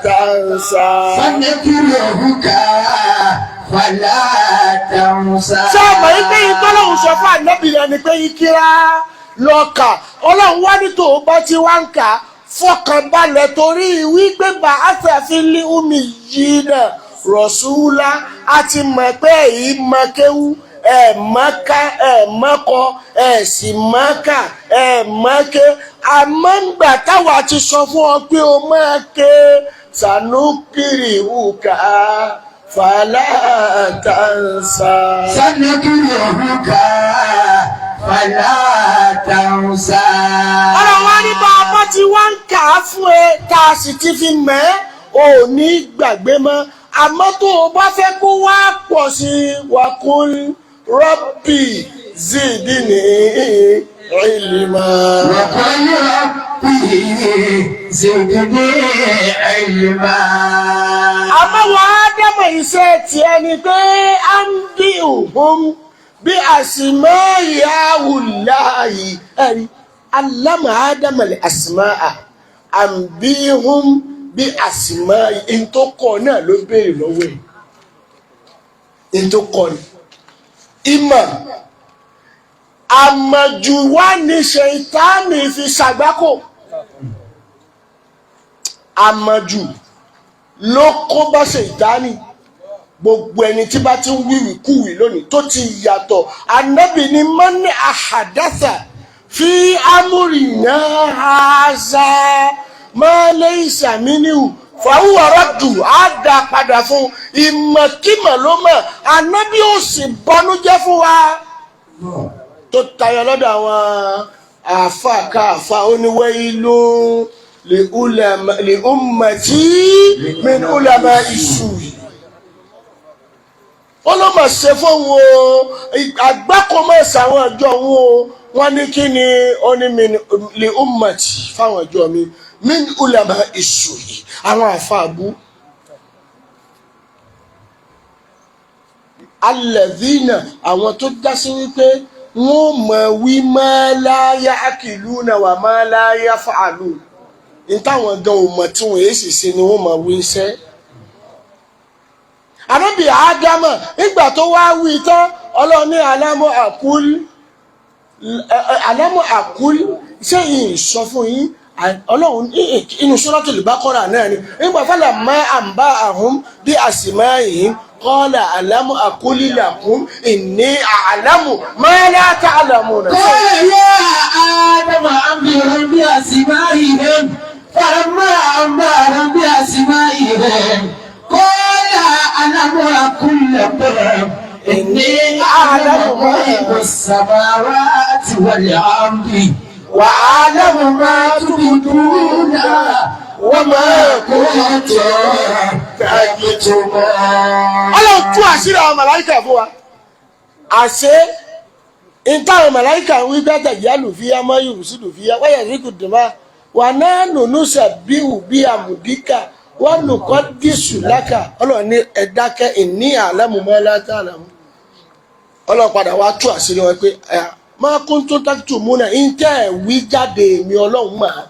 tàǹsà. سنقرئك فلا تنسى. Ṣé ọmọ yìí pé ìtọ́lọ́hún sọ fún ànábì rẹ ni pé ìkíra lọ́ọ̀kà? Ọlọ́run wá ní tó o bá ti wá ń kà á, fọkànbalẹ̀, torí wípé bá àfẹ́fínlé omi yìí náà rọ̀ṣúlá, a ti mọ̀ pé èyí mọ kéwú, ẹ̀ mọ́ká, ẹ̀ mọ́kọ, ẹ̀ sì mọ́kà, ẹ̀ mọ́ké. Àmọ́ ńgbà táwa ti sọ fún ọ pé o máa ké, sanukiri uka fàlà tàǹsà. سنقرئك فلا تنسى. Ọ̀rọ̀ wa ní bá a bá ti wá ń kà á fún ẹ, tá a sì ti fi mẹ́ ò ní gbàgbé mọ́. Àmọ́ tó o bá fẹ́ kó wá pọ̀ sí i, wàkún rọ́bì zidni ilma. وقل ربي زدني علما. Àmọ́ wọ́n á dámọ̀, iṣẹ́ tiẹ̀ ni pé á ń bí òhun bí àsìmọ́ ìyáwó láàyè ẹ̀rí alámà ádámà lè àsìmọ́ à àǹbíhùn bí àsìmọ́ ìntòkọ náà ló béèrè lọ́wọ́ ẹ̀. Ìntòkọ ni ìmọ̀ àmọ̀jù wá ní ṣèǹtánì fi ṣàgbákò. Àmọ̀jù ló kó bá ṣèǹtánì. Gbogbo ẹni tí bá ti ń wíwì kúwì lónìí tó ti yàtọ̀, Ànábì ni mọ́ní àhàdásà fi amúrìnà haza mọ́lẹ́ ìsàmínú fàwùwárọ̀dù, á dá padà fún ìmọ̀kímọ̀ ló mọ̀. Ànábì ò sì bọnújẹ́ fún wa tó tayọ lọ́dọ̀ àwọn àáfàá káàfàá. Ó ní wailu li ummati min ulama isu. Ó ló mà ṣe fóun o, àgbákò mọ̀ sáwọn ìjọ òun o. Wọ́n ní kí ni? Ó ní min li ummati, fáwọn ìjọ mi, min ulama isu, àwọn àáfàá bú. Alladhina, àwọn tó dá sí wípé wọ́n mọ̀ wí ma la ya'qiluna wa ma la yaf'alun, ní táwọn gan ò mọ̀ tí wọ́n èsì sí ni wọ́n mọ̀ wí iṣẹ́. Ànábì Ádámà, nígbà tó wá wí tán, Ọlọ́run ní alámọ̀ àkúl, alámọ̀ àkúl, ṣé yìí sọ fún yín? Ọlọ́run inú Suratul Baqara náà ni nígbà fọlá má àǹbá àhún bí àsìmá yìí qala alámọ̀ àkúl lakum inni a'lamu ma la ta'lamuna. قال يا آدم أنبئهم بأسمائهم، فلما أنبأهم بأسمائهم قال ألم أقل لكم إني أعلم غيب السماوات والأرض وأعلم ما تبدون وما كنتم تكتمون. Ọlọ́run tú àṣírí àwọn màláìkà fún wa. Àṣé ìtàwọn màláìkà ń wí bẹ́tẹ̀ yá lùfíà mọ́ yùrùsí lùfíà wáyà ríkù dùnmá wà náà nùnú sàbíhù bí àmùdíkà wọ́n nùkọ́ dísù lákà. Ọlọ́run ní ẹ dákẹ́, ìní àlámù mọ́ látà àlámù. Ọlọ́run padà wá tú àṣírí wọn pé ẹ máa kún tó tákìtù múnà ìtẹ́ ẹ̀ wí jáde, èmi Ọlọ́run mà á.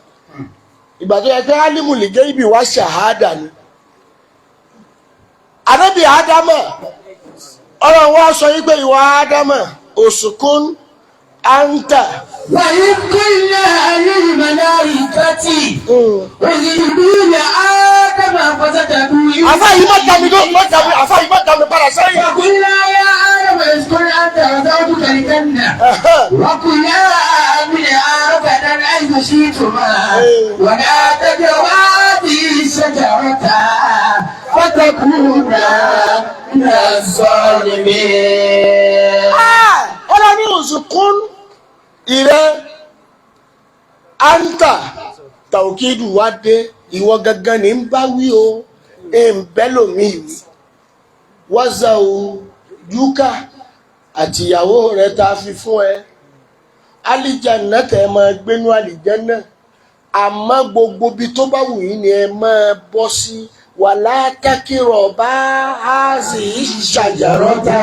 Ìgbà tó yẹ pé álímù lè gé ibi wá ṣàhádà ni. Ànábì Ádámà, Ọlọ́run wá sọ yí pé ìwà Ádámà òsùnkún áńtà. وإذ قلنا للملائكة اسجدوا لآدم فسجدوا. Àfáà yìí má dá mi dó, má dá mi, àfáà yìí má dá mi padà sẹ́yìn. فقلنا يا آدم اسكن أنت وزوجك الجنة وكلا منها رغدا حيث شئتما ولا تقربا هذه الشجرة فتكونا من الظالمين. Ọlọ́run ní òsùnkún ìrẹ́ áńtà tàòkìdù wá dé, ìwọ gangan ní ń bá wí o. Ẹ̀ǹbẹ́lòmíì wí wọ́zà o yúkà àtìyàwó rẹ̀ tá a fi fún ẹ. Alìjànà tẹ ẹ máa gbénú àlìjànà, àmọ́ gbogbo ibi tó bá wù yín ni ẹ máa bọ́ sí. Wàlá tákìrọ̀ bá áàzì ṣàjàrọ́ta,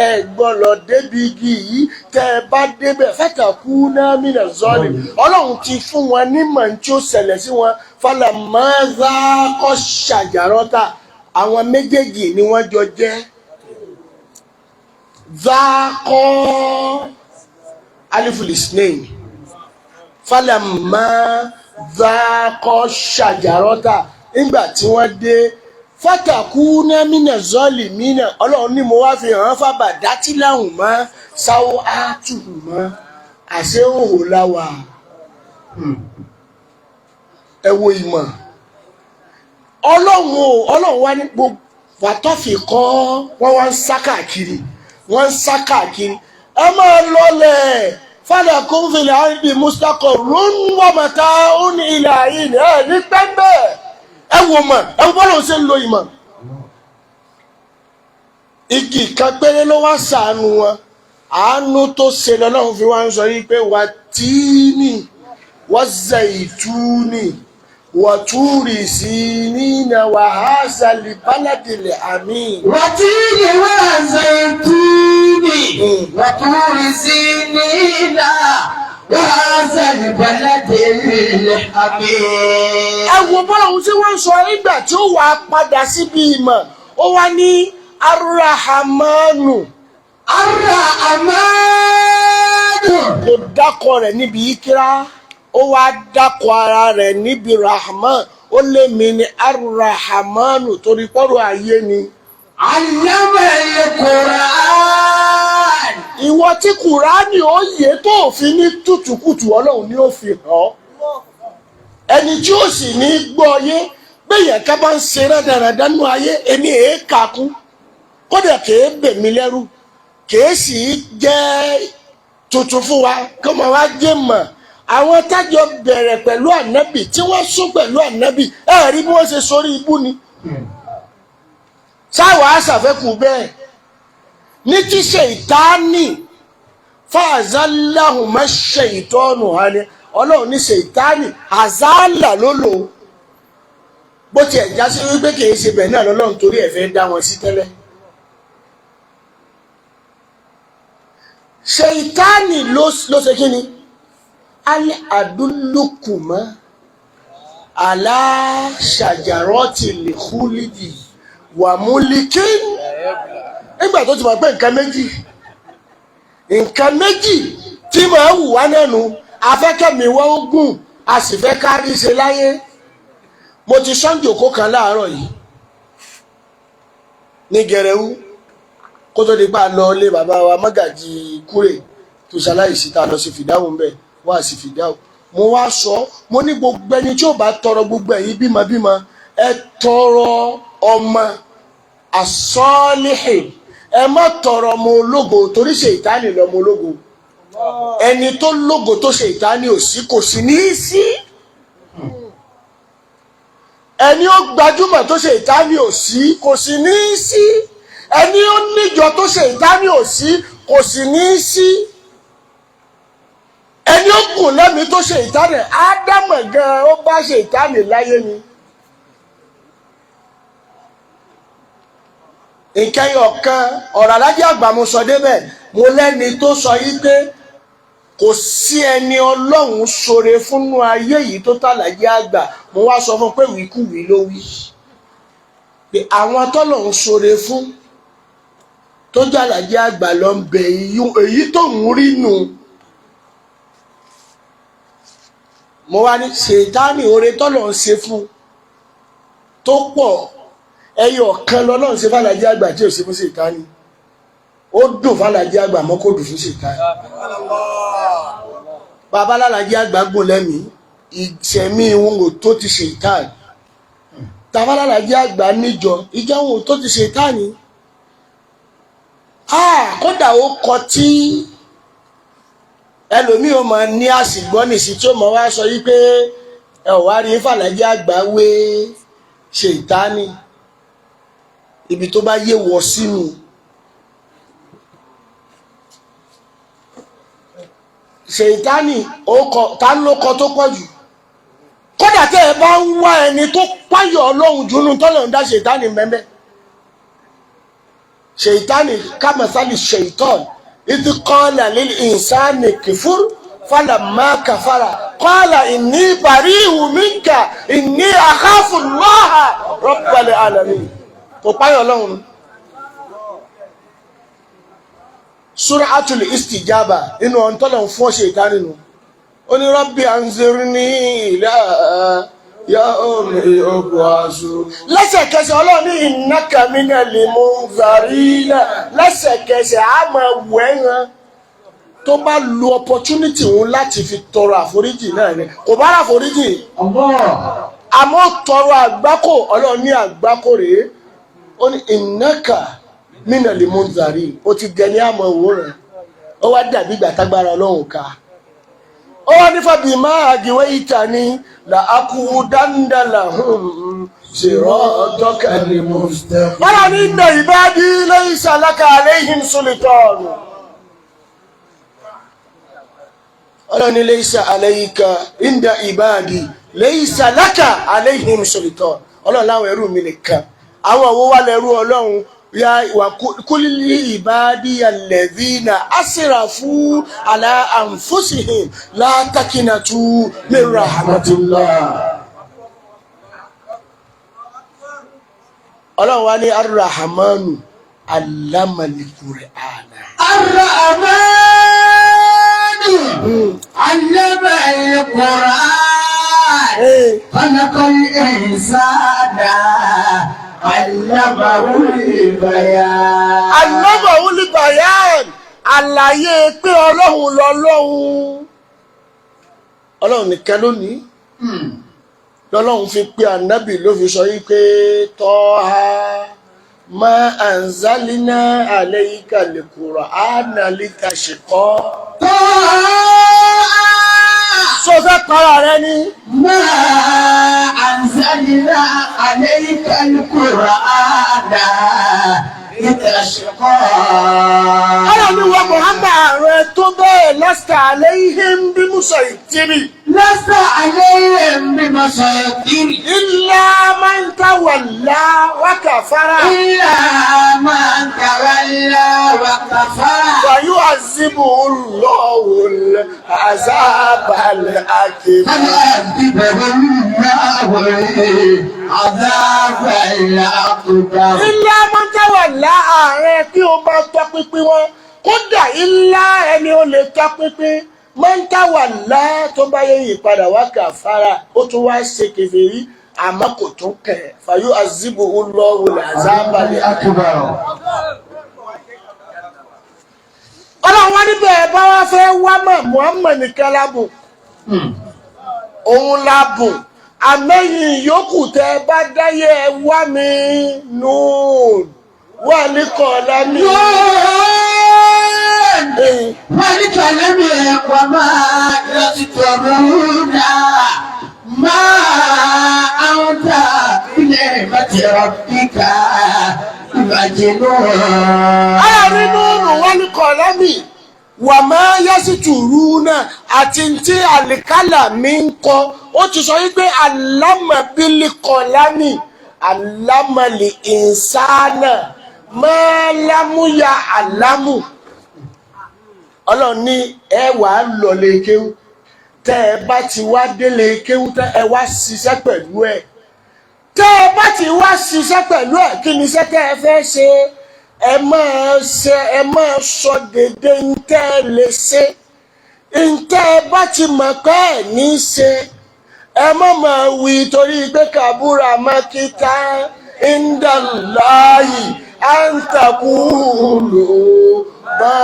ẹ gbọ́dọ̀ débi igi yìí. Tẹ́ ẹ bá débẹ̀, fàtàkù náà mìíràn zọ́ọ̀lì. Ọlọ́run ti fún wọn nímọ̀ tí ó ṣẹlẹ̀ sí wọn. Falamọ́dá kọ́ ṣàjàrọ́ta, àwọn méjèèjì ni wọ́n jọ jẹ́ zákọ́ alifulisnain. Falamma zákọ́ ṣàjàrọ́ta, nígbà tí wọ́n dé, fàtàkù námínà zọ́ọ̀lì mínà, ọlọ́run ní mo wá fi hàn án fábà dátìláhùn mọ́ sáwọ́ átùhù mọ́ àṣẹ òhò láwà. Ẹ wo ìmọ̀ ọlọ́run o. Ọlọ́run wá ní gbogbo wàtọ́fì kọ́ wọ́n wá ń sá káàkiri, wọ́n ń sá káàkiri. Ẹ máa lọlẹ̀ fàlàkùn fìlà àìbí mustakọ rún wàmàtà ó ní ilẹ̀ ayé ni ẹ ní pẹ́ńbẹ́. Ẹ wò mọ̀, ẹ wò bọ́lá ṣe ń lo ìmọ̀. Igi kan péré ló wá ṣàánú wọn. Àánú tó ṣe lọ́lọ́run fi wá ń sọ yìí pé wà tíínì wà zaitúnì wà túrì sí nínà wà hásàlì báládìlẹ̀ àmín. والتين والزيتون وطور سينين وهذا البلد الحميد. Ẹ wo bọ́lá ohun tí wọ́n ń sọ nígbà tí ó wàá padà síbi ìmọ̀, ó wá ní arahamanu. الرحمن. Kò dákọ rẹ̀ níbi ìkírá, ó wá dákọ ara rẹ̀ níbi rahman. Ó lé mi ní arahamanu torí pọ́rọ̀ ayé ni. علم القرآن. Ìwọ tí Kùránì ó yé tó fi ní tútùkùtù, ọlọ́run ni ó fi hàn ọ́. Ẹni tí ó sì ní gbọ́ yé gbẹ̀yẹ̀ ká bá ń ṣe rádaràdá nínú ayé, èmi èé kà kún, kódà kèé bè mí lẹ́rù, kèé sì jẹ́ tuntun fún wa kó máa wá jẹ́ mọ̀. Àwọn tájọ bẹ̀rẹ̀ pẹ̀lú ànábì tí wọ́n sún pẹ̀lú ànábì, ẹ rí bí wọ́n ṣe sórí ibú ni sáwà àṣàfẹ́kù bẹ́ẹ̀ ní tí ṣèitánì fàzálàhùn má ṣe ìtọ́nù hàn ní ọlọ́run ní ṣèitánì àzálà ló lò ó. Bó tiẹ̀ já sí wípé kì í ṣe bẹ̀ náà lọ́lọ́run torí ẹ̀ fẹ́ dá wọn sí tẹ́lẹ̀. Ṣèitánì ló ṣe kí ni alẹ́ àdúlùkùmọ́ aláṣàjàrọ́tì lè kúlìdì wàmúlìkín. Nígbà tó ti mọ̀ pé nǹkan méjì tí màá wù wá nẹ́nu afẹ́kẹ́mi wọ́n ó gùn, a sì fẹ́ kárí ṣe láyé. Mo ti sọ́njòkó kan láàárọ̀ yìí ní Gẹrẹú kó tó di pa lọ lé bàbá wa mọ́gàjì Kúrè tó ṣaláìsí, tá a lọ sí fìdáhùn bẹ́ẹ̀ wá sí fìdáhùn. Mo wá sọ, mo ní gbogbo ẹni tí ó bá tọrọ, gbogbo ẹ̀yin bímọbímọ, ẹ tọrọ ọmọ asọ́líhì, ẹ má tọrọ ọmọ ológo, torí ṣe ìtánì lọmọ ológo. Ẹni tó lógo tó ṣe ìtánì ò sí, kò sí ní í sí. Ẹni ó gbajúmọ̀ tó ṣe ìtánì ò sí, kò sí ní í sí. Ẹni ó níjọ tó ṣe ìtánì ò sí, kò sí ní í sí. Ẹni ó gùn lẹ́mìí tó ṣe ìtánì, ádámọ̀ gan ó bá ṣe ìtánì láyé ni. Ìkẹyìn ọ̀kan ọ̀rọ̀ alájẹ́ àgbà mo sọ débẹ̀, mo lẹ́ni tó sọ yí pé kò sí ẹni ọlọ́run ṣoore fúnnú ayé yìí tó tàlàjẹ́ àgbà. Mo wá sọ fún pé wíkúwí ló wí, pé àwọn tọ́lọ́run ṣoore fún tó jàlàjẹ́ àgbà lọ ń bẹ èyí tó ń rí nù. Mo wá ní ṣètánì oore tọ́lọ́run ṣe fún tó pọ̀, ẹyọ kan lọ́lọ́run ṣe fàlàjẹ́ àgbà tí ò ṣe fún ṣètánì. Ó dùn fàlàjẹ́ àgbà mọ́ kó dùn fún ṣètánì. Bàbá lálàjẹ́ àgbà gùn lẹ́mìí, ìṣẹ̀mí wọn ò tó ti ṣètánì. Tàbá lálàjẹ́ àgbà níjọ, ìjọ wọn ò tó ti ṣètánì. Kódà ó kọ tí ẹlòmíì ó máa ní àsìgbọ́ nìsí tí ó máa wá sọ yí pé ẹ ò wá rí fàlàjẹ́ àgbà wé ṣètánì. Ibi tó bá yé wọ sínú. Ṣèyítánì ta ló kọ tó pọ̀ jù? Kódà tẹ́ ẹ bá ń wá ẹni tó páyọ̀ Ọlọ́run jù nù tọ́lọ̀ ń dá ṣèyítánì mẹ́mẹ́. Ṣèyítánì kàmásálì ṣèyítọ́n ìdí qala lil insani kìfúr falamma kàfàrà qala inni bari'u minka inni akhafu Allaha rabbal alamin. Kò páyọ̀ Ọlọ́run. Suratul Istijaba inú ọ̀ntọ́lọ̀ ń fọ́ ṣèyítánì nù. Ó ní Rabbi anzirni ila yawmi yub'asun. Lẹ́sẹ̀kẹsẹ̀ Ọlọ́run ní innaka minal munzarina, lẹ́sẹ̀kẹsẹ̀ á máa wù ẹ́ hàn. Tó bá lo opportunity òun láti fi tọrọ àforíjì náà ni kò bá àforíjì, àmọ́ tọrọ àgbákò. Ọlọ́run ní àgbákò rèé. Ó ní innaka minal munzarin, ó ti dẹni àmọ́ òwúrọ̀. Ó wá dàbí ìgbà tágbára Ọlọ́run ká. Ó wá nífà bíi máa gíwé ìta ní là á kú dáńdàlà ṣèrọ ọjọ́ kẹlẹ mustaqim. Wọ́n ní inna ibadi laysa laka alayhim sultan. Ọlọ́run ní laysa alayka inda ibadi laysa laka alayhim sultan. Ọlọ́run láwọn ẹrú mi nìkan. Àwọn òwò wà lẹ́rú Ọlọ́run ya wa kulli ibadi alladhina asrafu ala anfusihim la takinatu min rahmatillah. Ọlọ́run wa ní arrahamanu allamal Qur'ana. Arrahmanu allama al-Qur'an khalaqal insana allamahul bayan. Allamahul bayan, àlàyé pé Ọlọ́run lọ́lọ́run. Ọlọ́run nìkan lónìí lọ́lọ́run fi pé ànábì ló fi sọ yí pé tọ́ha ma anzalina alayka al-Qur'ana litashqa. Tọ́ha Sọ fẹ́ para rẹ ni. ma anzalina alayka al-Qur'ana litashqa. Ọlọ́run wa Muhammad rẹ tó bẹ́ẹ̀ lasta alayhim bí musaytiri. Lasta alayhim bimusaytir. Illa man tawalla wa kafara. Illa man tawalla wa kafara. Fayu'azzibuhu Allahu al-'azaba al-akbar. فيعذبه الله العذاب الأكبر. Ilá mọ́tàwàlá ààrẹ kí o máa tọpinpin wọn. Kódà ilá ẹni ó lè tọpinpin mọ́tàwàlá tó bá yẹ ìpadà wá kàfàrà, ó tún wá ṣe kèfèrí àmọ́ kò tún kẹ̀. Fayu'azzibuhu Allahu al-'azaba al-akbar. Ọlọ́run wá níbẹ̀ bá wá fẹ́ wá mọ̀ Muhammad nìkan lábùn. Òun lábùn. Àmẹ́yìn yòókù tẹ bá dáyé ẹ wá mi nù wà ní kọ̀ọ̀lá mi. والكلم وما يسطرون ما أنت بنعمة ربك بمجنون. Àárín nùnù wà ní kọ̀ọ̀lá mi. Wà máa yẹ́sì tùrú náà àti tí àlìkálà mi ń kọ. Ó ti sọ wípé àlámọ̀bílì kọ̀ọ̀lá mi, àlámọ̀lì ìsánà, máa lámúyà àlámù. Ọlọ́run ní ẹ wà á lọ lé kéwú. Tẹ́ ẹ bá ti wá délé kéwú tẹ́ ẹ wá ṣiṣẹ́ pẹ̀lú ẹ̀. Tẹ́ ẹ bá ti wá ṣiṣẹ́ pẹ̀lú ẹ̀, kí ni iṣẹ́ tẹ́ ẹ fẹ́ ṣe? Ẹ máa ṣe, ẹ máa sọ dédé ń tẹ́ ẹ lè ṣe. Ń tẹ́ ẹ bá ti mọ̀ pé ẹ̀ ní ṣe. Ẹ má máa wí torí pé kàbúrà mákítá indallahi an taqulu ma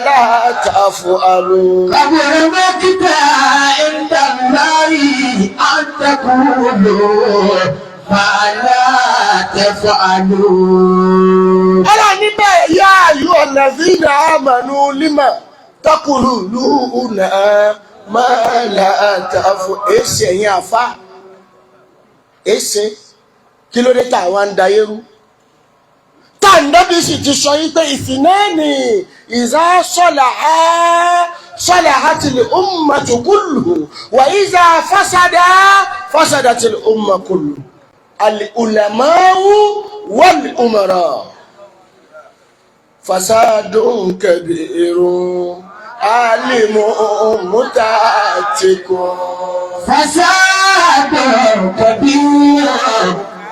la taf'alun. كبر مقتا عند الله أن تقولوا ما لا تفعلون. Ọlọ́run níbẹ̀ yá ayú alladhina amanu lima taquluna ma la taf'alun. Èsì ẹ̀yìn àfa èsì kí ló dé tá àwa ń dayé rú? Tàǹdọ́bí sì ti sọ yí pé ìfìnẹ́ẹ̀nì ìzá sọ̀là á sọ̀là á ti lè ummatu kullu wà ìzá fásádà fásádà ti lè umma kullu al-ulama'u wal-umara fasadun kabirun alimu mutatikun. فساد كبير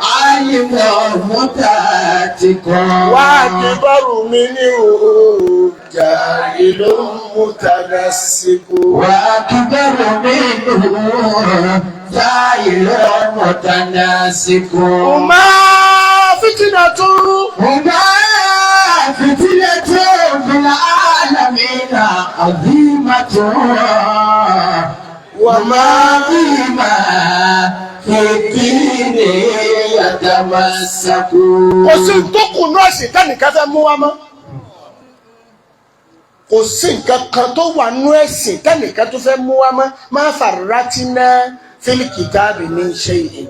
عالم متاتك وأكبر منه جاهل متنسك. وأكبر منه جاهل متناسك. وما فتنة هما فتنة في العالمين عظيمة وما بما في الدين يتمسك. Kò sí tó kù náà sì tẹ́nìkan fẹ́ mú wa mọ́. Kò sí nǹkan kan tó wà nú ẹ̀sìn tẹ́nìkan tó fẹ́ mú wa mọ́. Máa farratina fil kitabi min shay'in.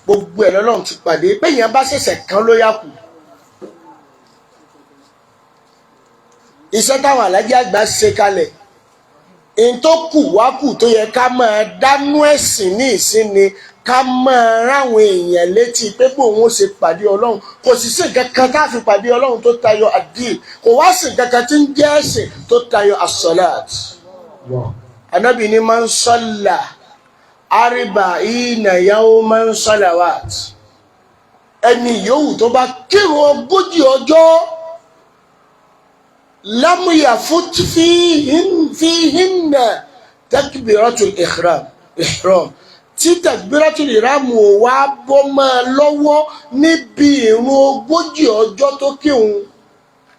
Gbogbo ẹ̀ lọ́lọ́run ti pàdé bẹ́yẹn bá ṣẹ̀ṣẹ̀ kan ló yà kù. Iṣẹ́ táwọn alájí àgbà ṣe kalẹ̀ n tó kù wá kù tó yẹ ká máa dánú ẹ̀sìn ní ìsinmi, ká máa ráwọn èèyàn létí pé bóun ó ṣe pàdé Ọlọ́run. Kò sì sí nǹkan kan tá a fi pàdé Ọlọ́run tó tayọ àdìí. Kò wá sí nǹkan kan tí ń jẹ́ ẹ̀sìn tó tayọ àsọ̀láàt. Anábì ní máa ń sọ́là àríbà ìnà yàwó máa ń sọ́làwàt. Ẹni yòówù tó bá kírun 40 ọjọ́ lámúyà fún fíhìnnà takbiratul ihram ihram tí takbiratul ihram ò wá bọ́ máa lọ́wọ́ níbi ìrun 40 ọjọ́ tó kírun,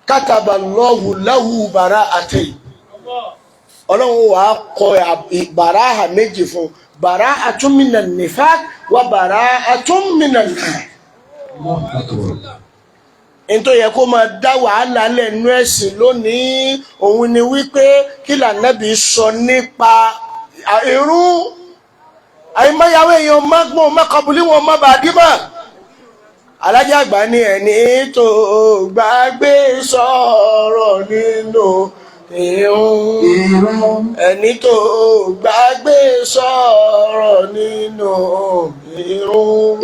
kataballahu lahu bara'atayn. Ọlọ́run wàá kọ bàráhà méjì fún: bara'atun minan nifaq wa bara'atun minan nar. Nítorí yẹ kó máa dá wàhálà lẹ́nu ẹ̀sìn lónìí òun ni wípé kí lànàbí sọ nípa irun. Àìmọyàwó èèyàn mọ́gbọ́n mọ́kànbùlí wọn mọ́ bàdímọ̀. Alájà àgbà ní ẹni tó gbàgbé sọ̀rọ̀ nínú irun, ẹni tó gbàgbé sọ̀rọ̀ nínú irun,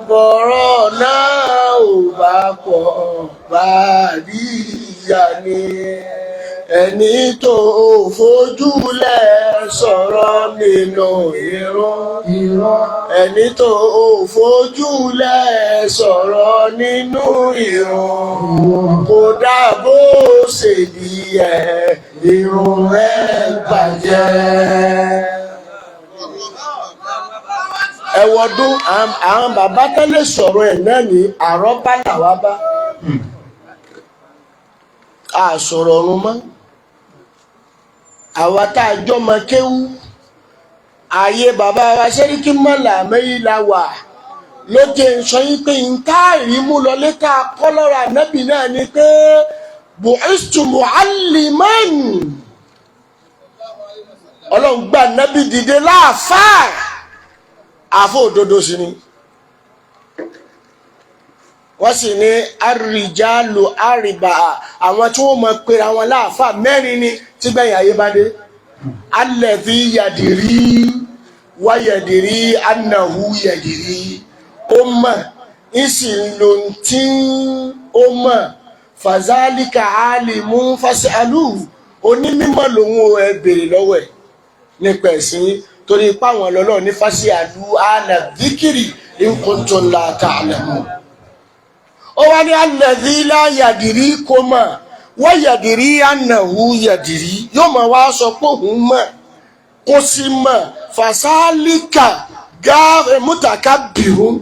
bọ̀rọ̀ náà ò bá pọ̀ bàdíyà ni. Ẹni tó fojúlẹ̀ sọ̀rọ̀ nínú irun, ẹni tó fojúlẹ̀ sọ̀rọ̀ nínú irun, kódà bó ṣe di ẹ̀ irun rẹ̀ bàjẹ́. Ẹ̀wọ̀dún àwọn bàbá tẹ́lẹ̀ sọ̀rọ̀ ẹ̀ náà ní àrọ́bá làwa bá a sọ̀rọ̀ ọ̀run mọ́. Àwa tá a jọmọ kéwú ààyè bàbá wa Sẹ́ríkí Mọ́là mẹ́yìn la wà lókè ń sọ yín pé n tá ìrímú lọlé tá a kọ́ lọ́rọ̀ ànábì náà ni pé bu'istu mu'alliman. Ọlọ́run gba ànábì dìde láàfáà, àfọ òdodo sí ni. Wọ́n sì ní àrìjálù àrìbà, àwọn tí wọ́n mọ̀ pé àwọn láàfáà mẹ́rin ni tí gbẹ̀yìn ayé bá dé. Alladhi yadiri wa yadiri annahu yadiri. Ó mọ̀ ìsì ló ń tí ó mọ̀. Fàzálíkà alimu fásálù, onímọ̀ lòun ò ẹ béèrè lọ́wọ́ ẹ̀ nípa ẹ̀sìn, torí ipá àwọn ọlọ́lọ́ ní fásálù àlà díkìrì in kuntum la ta'lamun. Ó wá ní alladhi la yadiri, kó mọ̀, wọ́n yadiri annahu yadiri, yóò máa wá sọ pé òun mọ̀, kò sì mọ̀. Fàṣálíkà mutakabbirun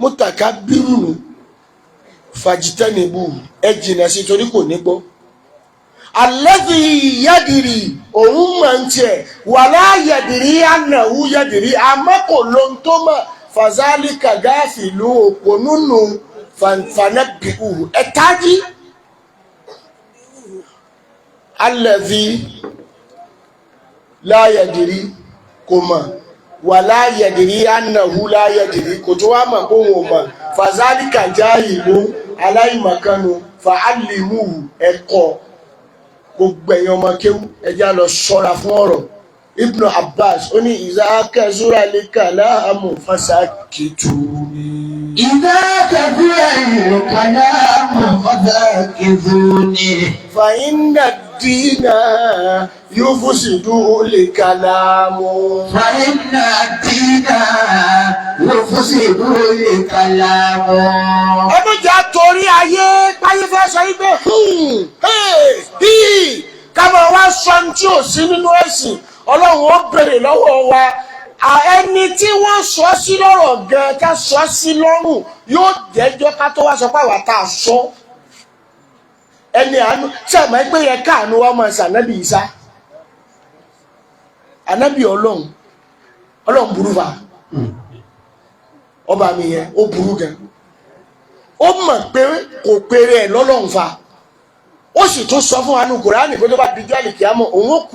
mutakabbirun fàjítẹ́nìbù, ẹ jìnà sí torí kò ní gbọ́. Alladhi yadiri, òun mọ̀ ń tiẹ̀, wala yadiri annahu yadiri, àmọ́ kò lóhun tó mọ̀. Fàzálíkà gáàfìlú òpó nínú fanabihu ẹ̀tájí. Alladhi la yadiri, kò mọ̀, wala yadiri annahu la yadiri, kò tó wá mọ̀ kó wọn mọ̀. Fàzálìkà jáhìlú, aláìmọ̀kánu. Fàálìmù, ẹ̀kọ́. Gbogbo ẹ̀yin ọmọ kéwú, ẹjá lọ ṣọ́ra fún ọ̀rọ̀. Ibn Abbas ó ní إذا كثر الكلام فسكتوني. إذا كثر الكلام فسكتوني. فإن الدين يفسد الكلام. فإن الدين يفسد الكلام. Ẹ má jẹ́ torí ayé páyé fẹ́ sọ yí pé hí ká máa wá sọ ní tí ò sí nínú ẹ̀sìn. Ọlọ́run ó béèrè lọ́wọ́ wa. Ẹni tí wọ́n sọ sí lọ́rọ̀ gan, ká sọ sí lọ́rùn, yóò jẹ́jọ́ ká tó wá sọ pé àwa tá a sọ. Ẹni àánú tí àmọ́ ẹgbẹ́ yẹn káàánú wa máa ṣànábì Ìsá, ànábì Ọlọ́run. Ọlọ́run burú fa ọba mi yẹn, ó burú gan. Ó mọ̀ pé kò péré ẹ̀ lọ́lọ́run fa, ó sì tún sọ fún wa nínú Kùránì kó tó bá dijọ́ àlìkíyámọ̀ òun ó kú.